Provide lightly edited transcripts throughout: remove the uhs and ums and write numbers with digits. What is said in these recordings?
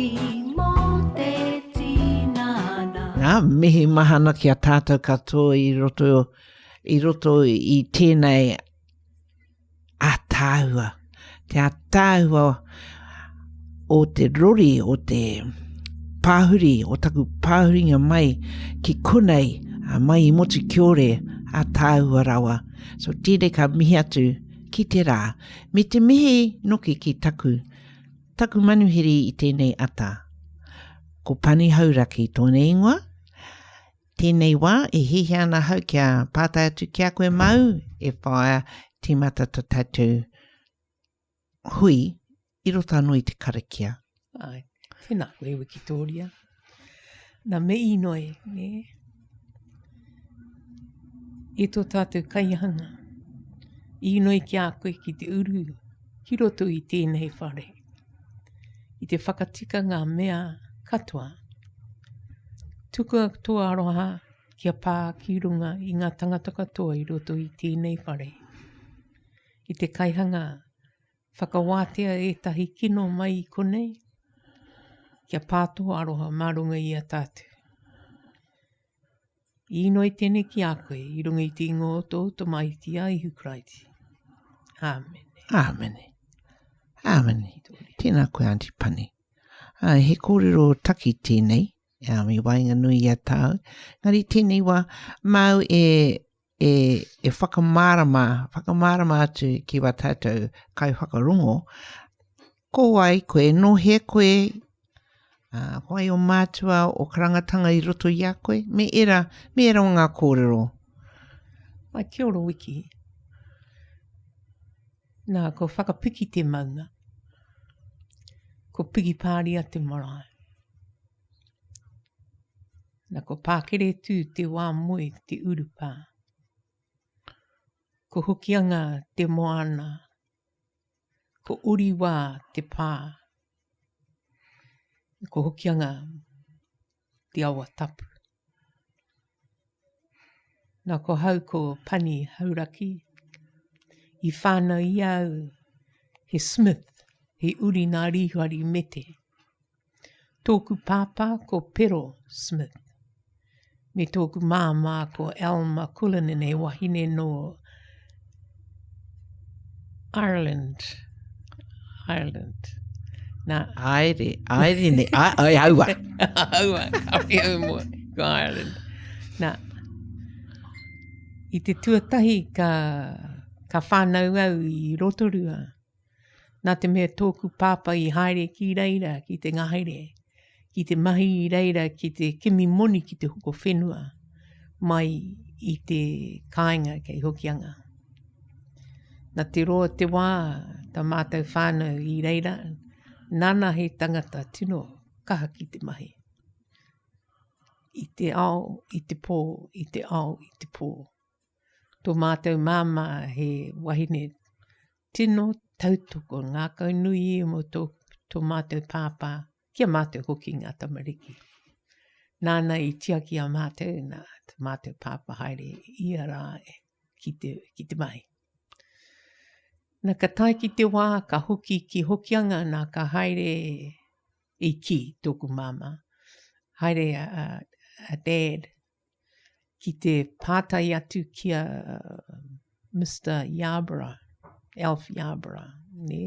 hoki mō te tinana. Ngā mihi mahana ki a tātou katoa i roto, i roto i tēnei ātaahua, te ātaahua o te rori, o te pāhuri, o taku pāhuringa mai ki konei, mai i Motukiore, ātaahua rawa. So tēnei ka mihi atu ki te rā, me te mihi noki ki taku, taku manuhiri i tēnei ata. Ko Pani Hauraki tōna ingoa, Tēnei wā e hiahia ana ahau kia pātai atu ki a koe māu e whāia tīmata to tātou hui i roto anō i te karakia. Āe, tēnā koe Wikitōria. Nā me inoi, nē? I tō tātou kaihanga, inoi ki a koe ki te uru ki roto i tēnei whare. I te whakatika ngā mea katoa. Tukua tō aroha kia pā ki runga i ngā tangata katoa i roto i tēnei whare. I te kaihanga, whakawātea ētahi kino mai i konei, kia pā tō aroha mā runga i a tātou. I inoi tēnei ki a koe i runga i te ingoa o tōu Tamaiti a Ihu Karaiti. Āmene. Āmene. Āmene. Tēnā koe, Aunty Pani. Ā, he kōrero taki tēnei, um, i waenganui i a tāu. Engari tēnei wā, māu e, e, e whakamārama, whakamārama atu ki wā tātou kaiwhakarongo, ko wai koe, nō hea koe, ā, ko wai o mātua, o karangatanga i roto i a koe, me era, me era o ngā kōrero. Ai, kia ora Wiki. Nā, ko Whakapiki te maunga. Ko Pikipāria te marae. Nā, ko Pākeretū te wā moe te urupā. Ko Hokianga te moana. Ko Oriwā te pā. Ko Hokianga te awa tapu. Nā ko hau ko Pani Hauraki. I whānau i a au he Smith, he uri nā Rīhari Mete. Tōku pāpā ko Pero Smith. Me tōku māmā ko Alma Cullinan he wahine nō Ireland. Ireland. Nā. Aere, aere ne, ai, ai, aua. aua, kaore au mua, ko Ireland. Nā, i te tuatahi ka, ka whānau au i Rotorua. Nā te mea tōku pāpā i haere ki reira, ki te ngahere, ki te mahi i reira, ki te kimi moni ki te hoko whenua mai i te kāinga kei Hokianga. Nā te roa te wā tā mātou whānau i reira, nāna he tangata tino kaha ki te mahi. I te ao, i te pō, i te ao, i te pō. Tō mātou māmā he wahine tino tautoko, ngākau nui ia mō tō, tō mātou pāpā, ki a mātou hoki ngā tamariki. Nāna i tiaki a mātou, nā tō mātou pāpā haere ia rā ki te, ki te mahi. Na ka tae ki te wā, ka hoki ki Hokianga, nā ka haere i ki tōku māmā. Haere a, a, a dad ki te pātai atu ki a Mister Yarborough, Alf Yarborough, nē?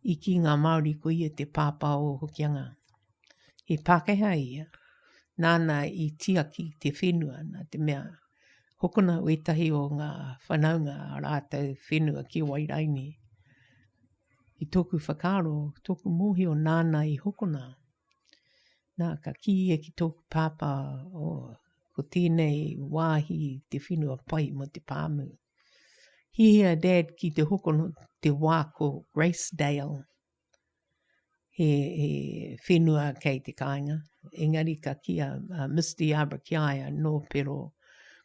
I kī ngā Māori ko ia te pāpā o Hokianga. He Pākehā ia, nāna i tiaki te whenua, nā te mea hokona wētahi o ngā whanaunga a rātou whenua ki Wairaini. I tōku whakaaro, tōku mōhio nāna i hokona. Nā, ka kī ia ki tōku pāpā, oh, ko tēnei wāhi te whenua pai mō te pāmu. Hiahia a Dad ki te hokono te wā ko Gracedale, he, he whenua kei te kāinga. Engari ka kī a, a Mister Yarborough ki a ia, nō Pero,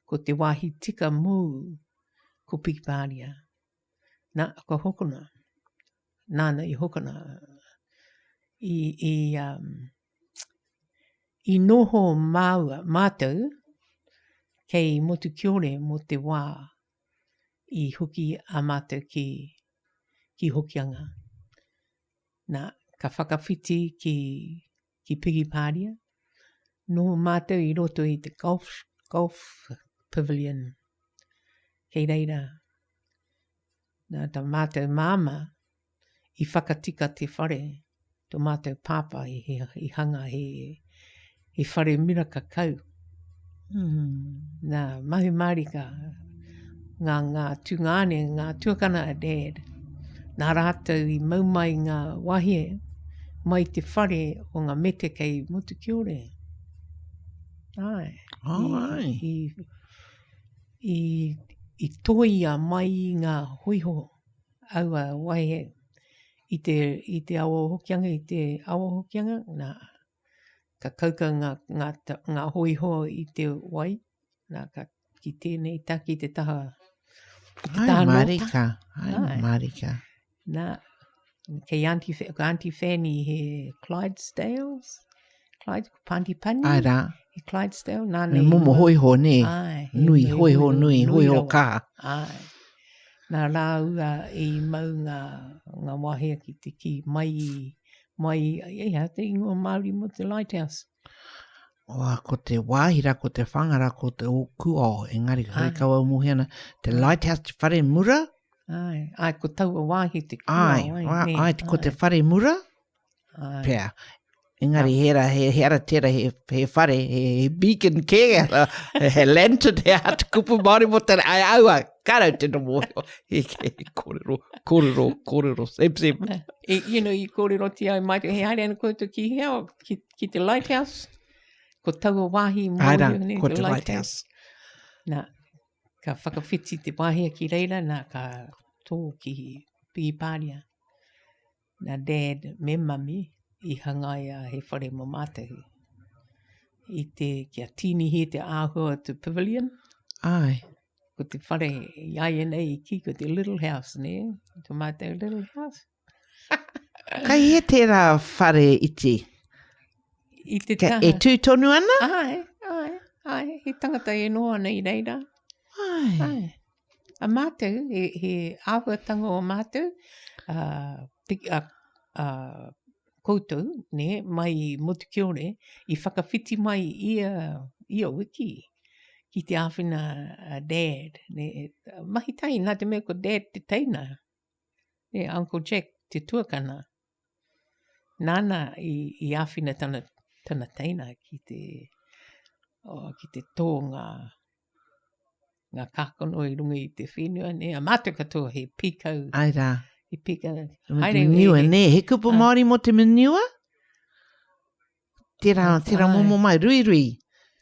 ko te wāhi tika mōu ko Pikipāria. Nā, ka hokona. Nāna i hokona. I, i, um, i noho māua, mātou, kei Motukiore mō te wā i hoki a mātou ki, ki Hokianga. Nā, ka whakawhiti ki. ki Pikipāria. Noho mātou i roto i te golf, golf pavilion. Kei reira, nā tā mātou māmā i whakatika te whare, tō mātou pāpā i, i hanga he, he whare miraka kau. Mm. Nā, mahi mārika, ngā, ngā tungāne, ngā tuakana a dad, nā rātou i mau mai ngā wahie mai te whare o ngā mete kei Motukiore. Ai. Ai. I, i, i, i toia mai i ngā hoiho aua wahie i te, i te awa o Hokianga, i te awa o Hokianga, nā, ka kauka ngā, ngā, ngā hōiho i te wai, nā, ka, ki tēnei ta, ki te taha, ki te taha nōta. Marika, ai, ai. marika. Nā, kei Auntie, ko Auntie Fanny he Clydesdales, Clyde, Panti Pani. Ai rā. He Clydesdale, nā nei. Momo hoiho, nē. Ai. Nui, hoiho, nui, hoiho kaha. Ai. Nā rāua i mau ngā, ngā wahea ki te ki mai i, mai i, e hea te ingoa Māori mō te lighthouse? Oa, ko te wāhi rā, ko te whanga rā, ko te Ōkūao, engari horekau au mōhio ana, te lighthouse, te whare mura? Ai, ai, ko taua wāhi te kūao, ai, ai, ai, ko te whare mura? Ai. Pea. Engari he ra, he, he ara tera, he, he whare, he, he beacon kē, he, he lantern, he aha te kupu Māori mō te, ai aua, ka rau tino mōhio. He, he kōrero, kōrero, kōrero, same, same. I, you know, i kōrerotia ai mai, he haere ana koutou ki hea, ki, ki te lighthouse, ko taua wāhi mōhio Ai rā, nei, ko te lighthouse. Nā, ka whakawhiti te wāhia ki reira, nā, ka tō ki Pīpāria. Nā Dad me Mummy i hangaia he whare mō mātou. I te, kia tīnihia te āhua o te pavilion. Ai. Ko te whare i āianei i kī, ko te little house, nē? Tō mātou little house. Kai hea tērā whare iti? I te taha. E tū tonu ana? Ai, ai, ai. He tangata e noho ana i reira. Ai. Ai. A mātou, he, he āhuatanga o mātou, uh, piki, uh, uh, koutou, ne, mai i Motukiore, i whakawhiti mai ia, ia wiki ki te āwhina a Dad. Ne, mahi tahi, nā te mea ko Dad te teina, ne, Uncle Jack te tuakana. Nāna i, i āwhina tana, tana teina ki te, oh, ki te tō ngā, ngā kākano i runga i te whenua, nē, a mātou katoa he pīkau. Ai rā. He pīkau. Haere, manure, nē, he kupu Māori mō te manure? Tērā, tērā momo mai, ruirui.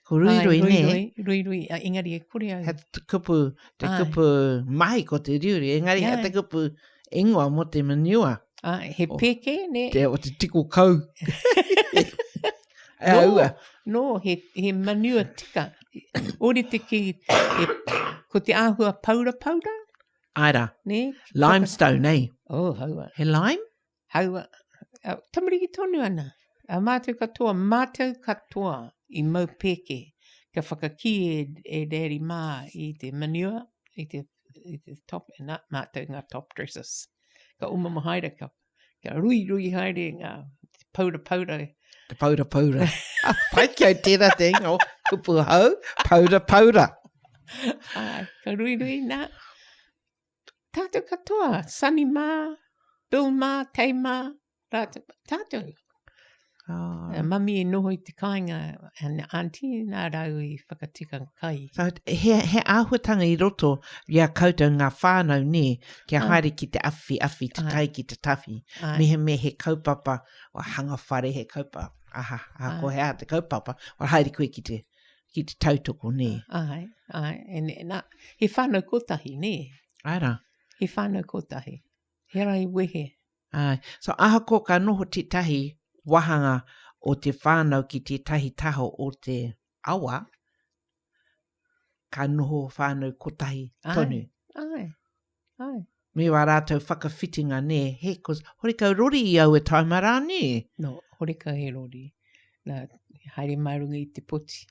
Ko ruirui, nē. Ruirui, ruirui, engari e kore au. He te kupu, te kupu mahi ko te ruirui, engari he te kupu ingoa mō te manure. Ai, he pēke, nē. Te, o te tiko kau. No, Aua. no he, he manure tika. Ōrite ki, he, ko te āhua paura paura. Ai rā. Nē? Limestone, eh? Oh, haua. He lime? Haua. Tamariki tonu ana. A mātou katoa, mātou katoa i mau pēke kia whakakī e, e Daddy mā i te manure, i te, i te top, nā, mātou ngā top dressers. Ka umama haere, ka, ka ruirui haere ngā paura paura. Te paura paura. Pai ki au tērā te ingoa, kupu hou, paura paura. Ai, ka ruirui nā. Tātou katoa, Sunny mā, Bill mā, Tay mā, rātou, tātou. Oh. A mami e noho i te kāinga, and auntie nā rāua i whakatika kai. So, he, he āhuatanga i roto i a koutou ngā whānau, nē, kia ah. haere ki te awhi, awhi, te tai ki te tawhi. Ai. Mehemea he kaupapa, o hanga whare he kaupapa, aha, aha, ko he aha te kaupapa, o haere koe ki te, ki te tautoko, nē. Ai, ai, e, nā, he whānau kotahi, nē. Ai rā. He whānau kotahi. He rai wehe. Āe. So ahakoa ka noho tētahi wāhanga o te whānau ki tētahi taha o te awa, ka noho whānau kotahi tonu. Āe, āe. Me wā rātou whakawhitinga, nē, he, cause horekau rori i aua taima rā, nē? No, horekau he rori. Nā, haere mā runga i te poti.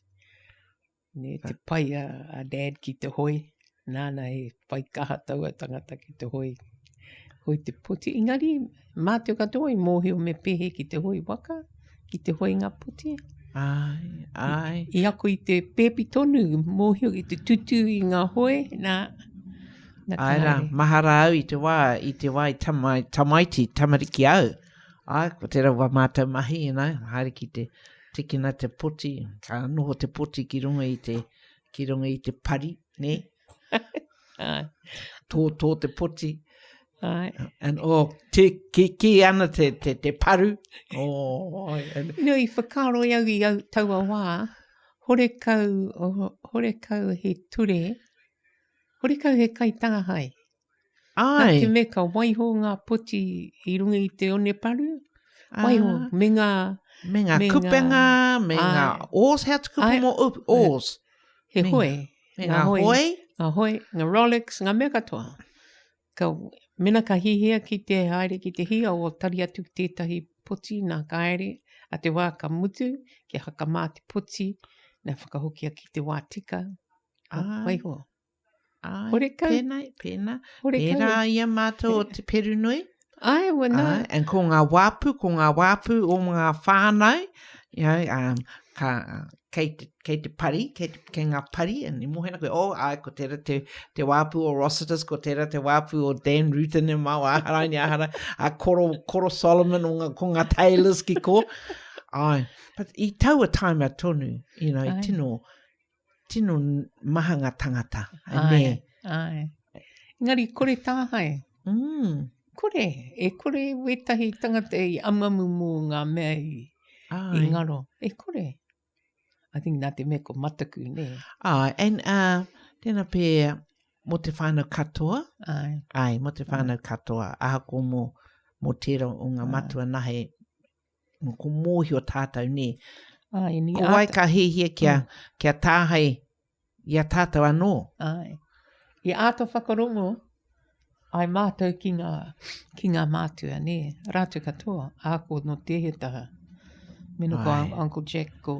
Nē, te pai a, a Dad ki te hoe, nāna he whai kaha taua tangata ki te hoe, hoe te poti. Engari, mātou katoa i mōhio me pēhea ki te hoe waka. Ki te hoe ngā poti. Ai, ai. I, i ako i te pēpi tonu, mōhio ki te tutu i ngā hoe, nā. nā ai rā, mahara au i te wā, i te wā i tamai, tamaiti, tamariki au. Ai, ko tērā wā mātou mahi, you know, haere ki te tikina te poti, ka noho te poti ki runga i te, ki runga i te pari, ne? Ai. Tō, tō te poti. Ai. And oh, te, ki, ki ana te, te, te paru. Oh, ai, and... No, i whakaaro i au i au taua wā, horekau, oh, horekau he ture, horekau he kaitāhae. Ai. Nā te mea ka waiho ngā poti i runga i te one paru, waiho ah. me ngā... Me ngā me kupenga, me ngā oars, hea te kupu mō oars? He me, hoe. Me ngā hoe. Hoe. Ngā hoe, ngā Rolex, ngā mea katoa. Ka, mena ka hihia ki te haere ki te hia o tari atu ki tētahi poti nā ka haere, a te wā ka mutu, kia hakamā te poti, nā whakahokia ki te wā tika, Ai. waiho. Ai, Horekau. Pēnā, pēnā. Horekau. Pērā i a mātou o te Perunui. Ai, wa nā. Ai, and ko ngā wāpu, ko ngā wāpu o ngā whānau, you know, um, ka, kei te, kei te pari, kei, te, kei ngā pari, and i mohena koe, oh, ai, ko tērā te, te wāpu o Rossiter's, ko tērā te wāpu o Dan Rutten e mau, aharaini, ahara, a koro, koro Solomon o ngā, ko ngā Taylors ki ko. Ai, but i taua taima tonu, you know, Ai. tino, Tino maha ngā tangata. Ai, ai. Engari kore tāhae. Mm. Kore. E kore wētahi tangata i amuamu mō ngā mea i, ai. i ngaro. E kore. I think nā te mea ko mataku, nē. Ai, and uh, tēnā pē mō te whānau katoa. Ai. Ai, mō te whānau katoa. Ahako mō, mō tērā o ngā matua nahe Ko mōhio tātou, nē. Ai, ni Ko wai ka hihia kia, mm. kia tāhei i a tātou anō. Ai. I āta whakarongo ai mātou ki ngā, ki ngā mātua, nē. Rātou katoa, āko no tēhea taha. Mena ko Uncle Jack, ko,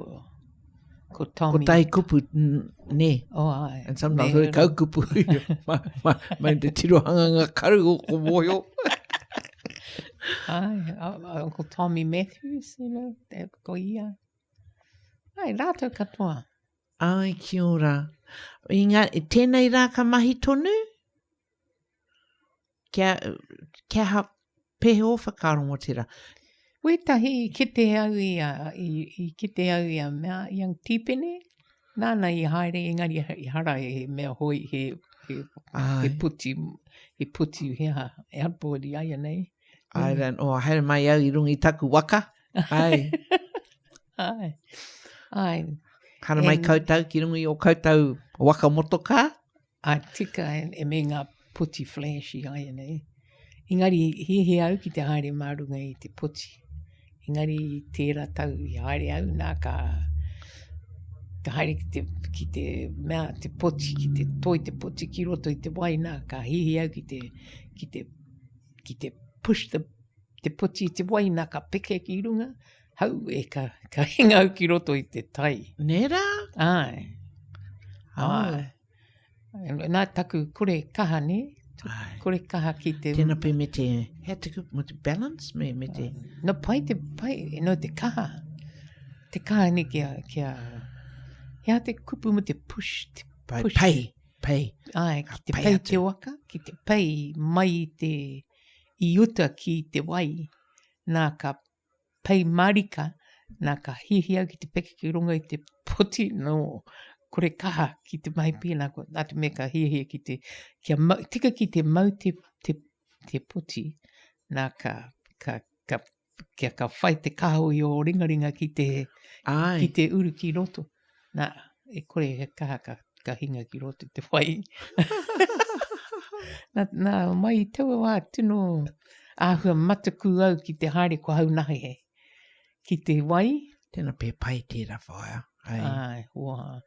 ko Tommy. Ko tahi kupu, nē. Oh, ai. And sometimes hore kau kupu. ma, ma, mai te tirohanga ngā karu o ko mōhio. ai, Uncle Tommy Matthews, you know, te, ko ia. Ai, rātou katoa. Ai, kia ora. I ngā, tēnei rā ka mahi tonu? Kia, kia ha, pēhea ō whakaaro mō tērā? Wētahi i kite au i a, i, i kite au i a mea, i ang Tīpene, nāna i haere, engari i hara he mea hoi, he, he, he puti, he puti, he aha, e outboard i aia nei. Ai, mm. oh, haere mai au i runga i taku waka. Ai. Ai. Ai. Haere mai koutou ki runga i o koutou waka motokā. A tika e me ngā poti flash i āianei. Engari hiahia au ki te haere mā runga i te poti. Engari i tērā tau i haere au nā ka ka haere ki te, ki te mea te poti, ki te toi te poti ki roto i te wai nā ka hiahia au ki te, ki te, ki te push the, te poti i te wai nā ka peke ki runga, hau e ka, ka hinga au ki roto i te tai. Nē rā? Āe. Āe. Nā taku kore kaha, nē? Ai. Kore kaha ki te... Tēnā pē me te, hea te kupu, me te balance, me, me te... No pai te, pai, no te kaha. Te kaha ne kia, kia, hea te kupu mo te push, te pai, push. Pei, pei. Ai, ki te pei, pei te waka, ki te pei mai i te, i uta ki te wai. Nā ka pei marika, nā ka hiahia au ki te peke ki runga i te poti, no, kore kaha ki te mahi pēnā, ko, nā te mea ka hiahia ki te, kia mau, tika ki te mau te, te, te poti, nā ka, ka, ka, kia ka whai te kaha i ō ringaringa ki te, Ai. ki te uru ki roto. Nā, e kore he kaha ka, ka hinga ki roto i te wai. nā, nā, mai i taua wā, tino āhua mataku au ki te haere ko Haunahehe. Ki te wai. Tēnā pē pai tērā whaea. Ai. Ai, hoa.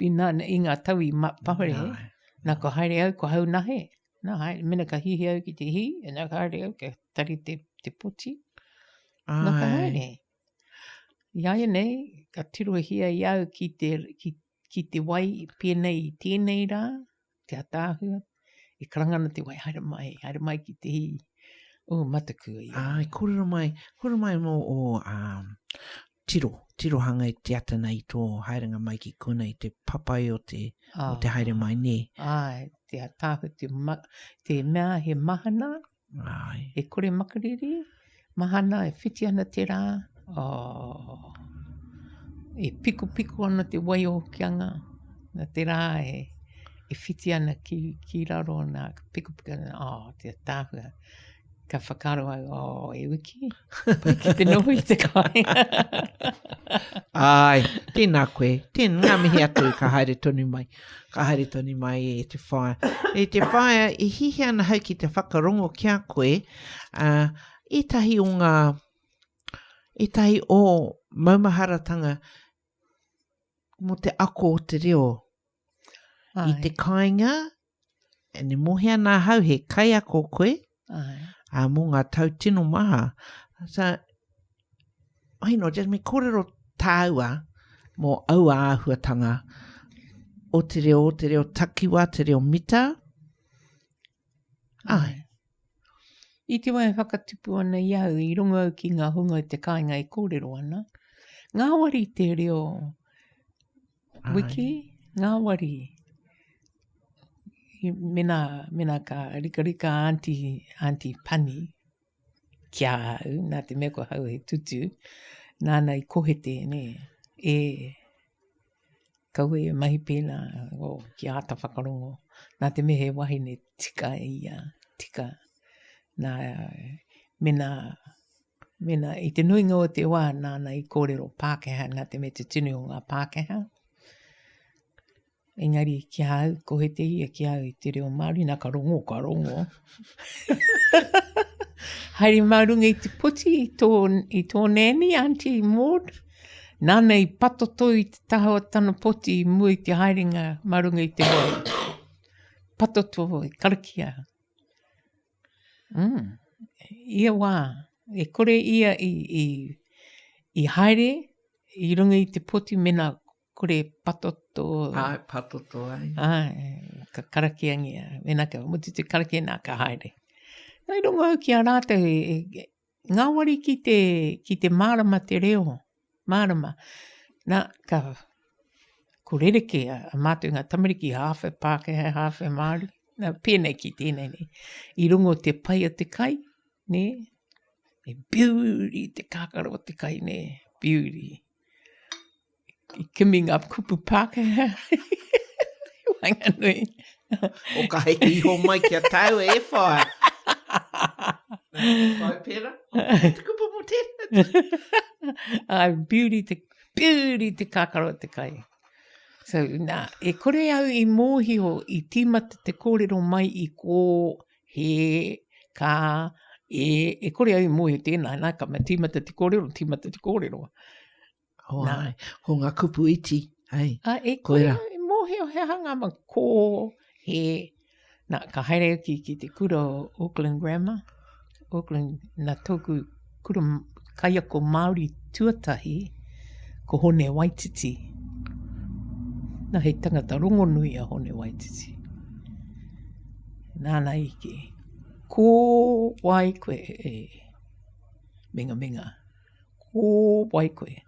I, nā, i ngā tau i ma, pahure, Nā. nā, ko haere au ko Haunahe. Nā, haere, mena ka hihi au ki te hī, nā, ka haere au, ka tari te, te poti. Ai. Nā, ka haere. Iaianei, ka tirohia i au ki te, ki, ki te wai pēnei i tēnei rā, te ataahua, e karanga ana te wai, haere mai, haere mai ki te hī. Oh, mataku ia. Ai, kōrero mai, kōrero mai mō o um, tiro, tirohanga i te ata nei tō haerenga mai ki konei, te papai o te, oh. o te haere mai, nē? Ai, te atāhu, te, ma, te mea he mahana, Ai. E kore makariri, mahana e whiti ana te rā, oh, e pikopiko ana te wai o Hokianga, na te rā e, e whiti ana ki, ki raro, nā, pikopiko ana, oh, te atāhua. Ka whakaaro au, oh, e wiki, pai ki te noho i te kāinga. Ai, tēnā koe, tēnā, ngā mihi atu ka haere tonu mai. Ka haere tonu mai e te whaea. E te whaea, e hihi ana hau ki te whakarongo ki a koe, uh, ētahi o ngā, ētahi o maumaharatanga mō te ako o te reo. Ai. I te kāinga, e mōhio ana ahau he kaiako koe, Ai. ā, mō ngā tau tino maha. So, ai no, just me kōrero tāua mō aua āhuatanga o te reo, o te reo takiwā, te reo mita. Ai. I te wā e whakatupu ana i au, i rongo au ki ngā hunga i te kāinga e kōrero ana. Ngāwari te reo Wiki, ngāwari. Mena, mena ka rikarika aunty, aunty Pani ki a au, nā te mea ko hau he tutu, nāna i kohete, nē, e, kaua e mahi pēnā, oh, ki āta whakarongo. Nā te mea he wahine tika ia, tika. Nā, mena, Mēnā, i te nuinga o te wā nāna i kōrero Pākehā nā te mea te tini o ngā Pākehā. Engari ki a au, ko he te ia ki a au i te reo Māori, nā ka rongo, ka rongo. Haere mā runga i te poti i tō, i tō nanny, Auntie Maud. Nāna i patoto i te taha o tana poti i mua i te haerenga mā runga i te wai. Patoto i karakia. Mm. Ia wā, e kore ia i, i, i haere i runga i te poti mena kore patoto. Ai, patoto ai. Ai, ka karakiangia. Mena ka mutu te karakia nā ka haere. Nā i rongo au ki a rātou e, e, ngāwari ki te, ki te mārama te reo. Mārama. Nā, ka, ko rerekē a, a mātou ngā tamariki hāwhe Pākehā, hāwhe Māori. Nā, pēnei ki tēnei nei. I rongo te pai o te kai, nē? E beauty te kākaro o te kai, nē? Beauty. I kimi ngā kupu Pākehā. Waenganui. O ka heke iho mai ki a tāu e whai. Whai pera. Te kupu mo tēnā. Ai, beauty te, beauty te kakaro te kai. So, nā, e kore au i mōhio i tīmata te kōrero mai i kō, he, ka, e, e kore au i mōhio tēnā, nā, ka tīmata te kōrero, tīmata te kōrero. Oh, Nā. ai, ko ngā kupu iti, ai. A, e kore au i mōhio he aha ngā ma kō, he, nā, ka haere au ki, ki te kura o Auckland Grammar, Auckland, nā tōku kura kaiako Māori tuatahi, ko Hone Waititi. Nā, he tangata rongonui a Hone Waititi. Nāna i kī, ko wai koe e mingaminga. Ko wai koe?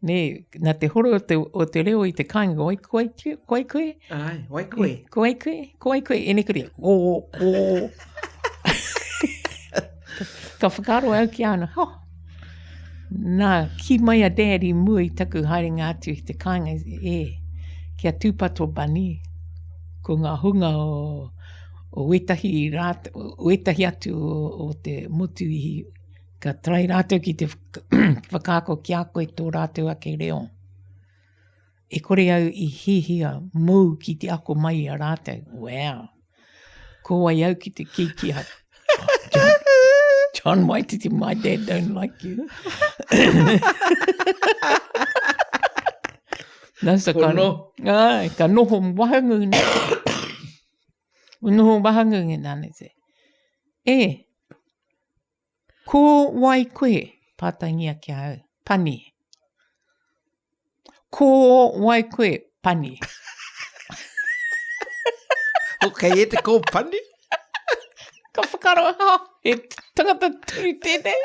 Nē, nā te horo o te, o te reo i te kāinga, ko wai, ko wai, ko wai koe? Ai, wai koe. Ko wai koe? Ko wai koe? Ene kore, o, o. Ka whakaaro au ki ana, ho. Nā, ki mai a Dad i mua i taku haerenga atu i te kāinga, e, kia tūpato Bunny, ko ngā hunga o, o wētahi rāt, o wētahi atu o, o te motu i, Ka try rātou ki te whakaako ki a koe tō rātou ake reo. E kore au i hihia mōu ki te ako mai i a rātou. Wow. Ko wai au ki te kī ki a John, John Waititi, my dad don't like you. Nā, so ka, ai, ka noho wahangu nei. Noho wahangu nā, te. E, Ko wai koe? Pātaingia ki a au. Pani. Ko wai koe? Pani. Ok, e te ko pani? Ka whakaro, ha, he... Tangata turi tēnei.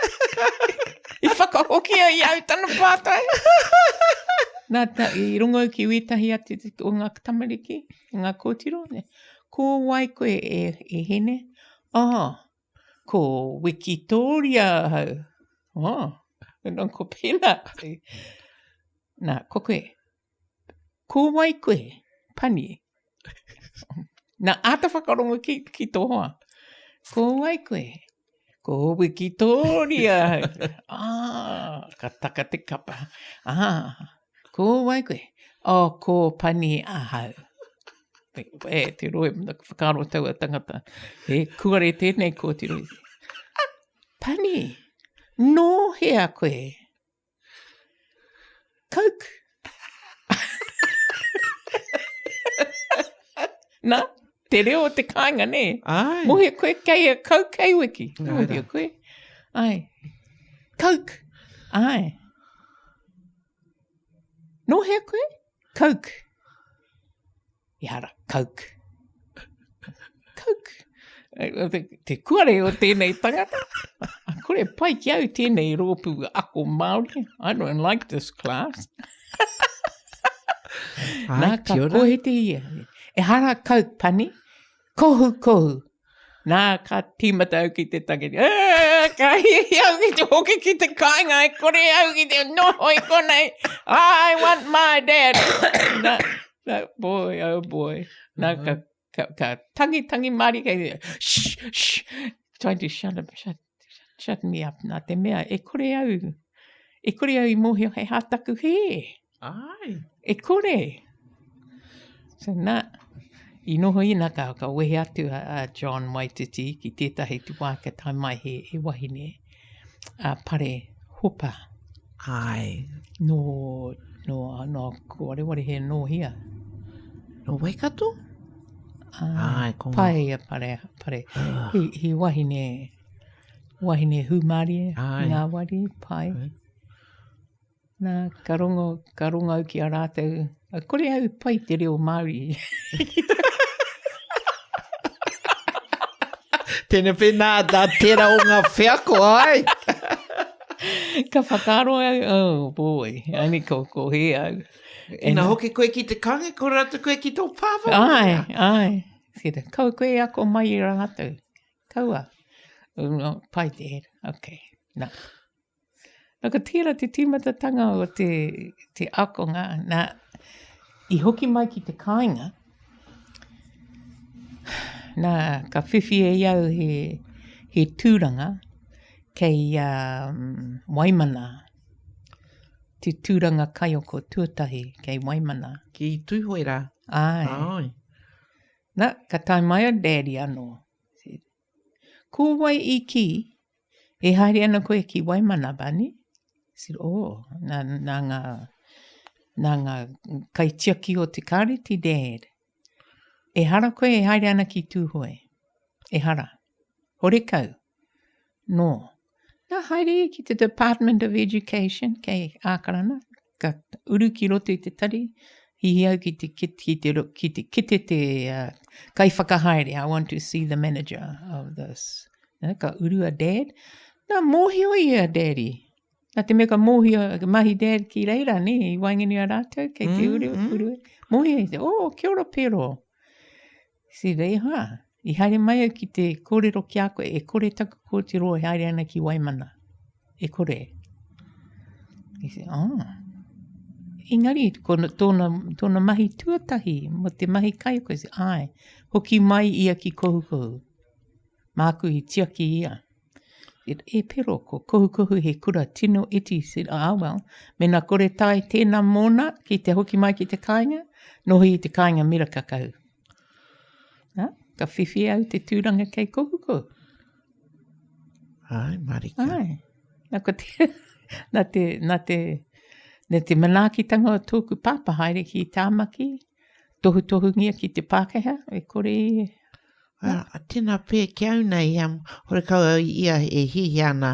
I whakahokia i au tana pātai. Nā, ta, i rongo au ki wētahi atu o ngā tamariki, ngā kōtiro, ne. Ko wai koe e, e Hene? Oh, ko Wikitoria ahau. Oh, nā, ko pēnā. Nā, ko koe. Ko wai koe? Pani. Nā, āta whakarongo ki, ki tō hoa. Ko wai koe? Ko Wikitoria. ah, ka taka te kapa. Ah, ko wai koe? Oh, ko Pani ahau. E, te roe, whakaaro taua tangata. E, kuare tēnei kōtiro. Pani, nō hea koe? Coke. Na, te reo o te kāinga, nē? Ai. Mohi koe kei a Coke kei wiki. Ai Mohi rā. koe. Ai. Coke. Ai. Nō hea koe? Coke. Ehara, Coke. Coke. Te, te kuare o tēnei tangata. A kore pai ki au tēnei rōpū ako Māori. I don't like this class. Ai, Nā, ka kia ora. kohete ia. Ehara Coke, pani. Kohu, kohu. Nā, ka tīmata au ki te tangi. Ā, ka hiahia au ki te hoki ki te kāinga, e kore au ki te noho i konei. I want my dad. Nā, nā, boy, oh boy. Nā, ka, ka, ka tangi, tangi mārika. Shh, shh. Trying to shut, up, shut, shut me up. Nā te mea, e kore au, e kore au i mōhio he hā taku hē. Ai. E kore. So, nā, i noho ina ka, ka wehe atu a, a John Waititi ki tētahi te wā ka tae mai he, he wahine, a Pare Hopa. Ai. Nō, nō, nō, ko wareware he nō hia. Nō Waikato? Ai, Ai, ko ngā... Pai a Pare, Pare. Ah. He, he wahine, wahine hūmārie, Ai. ngāwari, pai. Ai. Nā, ka rongo, ka rongo au ki a rātou, a kore au pai te reo Māori. Tēnā pēnā, nā tērā o ngā wheako, ai! Ka whakaaro au, oh boy, ani ko, ko he au. Ina hoki koe ki te kānga, ko rātou koe ki tō pāpā. Ai, ai. Sira, kaua koe e ako mai i rātou. Kaua. No, pai te, okay. Nā. Nā, ko tērā te tīmatatanga o te, te akonga, nā, i hoki mai ki te kāinga, nā, ka whiwhi e au he, he tūranga kei um, Waimana, te tūranga kaiako tuatahi kei Waimana. Ki Tūhoe rā? Āe. Āe. Nā, ka tae mai a Daddy anō. Ko wai i kī, E haere ana koe ki Waimana, Bunny? I said, oh, nā, nā ngā, nā ngā kaitiaki o te kāreti, Dad. Ehara koe e haere ana ki Tūhoe. Ehara. Horekau. Nō. Nā, haere ia ki te Department of Education kei Ākarana, ka uru ki roto i te tari, hihi au ki te, ki, ki te, ki te kite te uh, kaiwhakahaere, I want to see the manager of this. Nā, ka uru a dad. Nā, mōhio ia a daddy. Nā te mea ka mōhio, ka mahi dad ki reira, nē, i waenganui a rātou, kei te uru, mm, mm. uru. Mōhio ia, oh, kia ora Pero. Si reha, i haere mai au ki te kōrero ki a koe, e kore taku kōtiro e haere ana ki Waimana. E kore. He said, oh. Engari, ko tōna, tōna mahi tuatahi, mo te mahi kai, koe, ai, hoki mai ia ki Kohukohu. Māku i tiaki ia. Said, e Pero, ko Kohukohu he kura tino iti. Said, ah, well, mena kore tae tēnā mōna ki te hoki mai ki te kāinga, noho i te kāinga miraka kau. Na, ka whiwhi au te tūranga kei Kohukohu. Ai, marika. Ai. Na, ko te, na te, na te, na te manaakitanga o tōku pāpā haere ki Tāmaki, tohutohungia ki te Pākehā, e kore i... Uh, tēnā pē ki au nei, um, horekau au ia e hiahia ana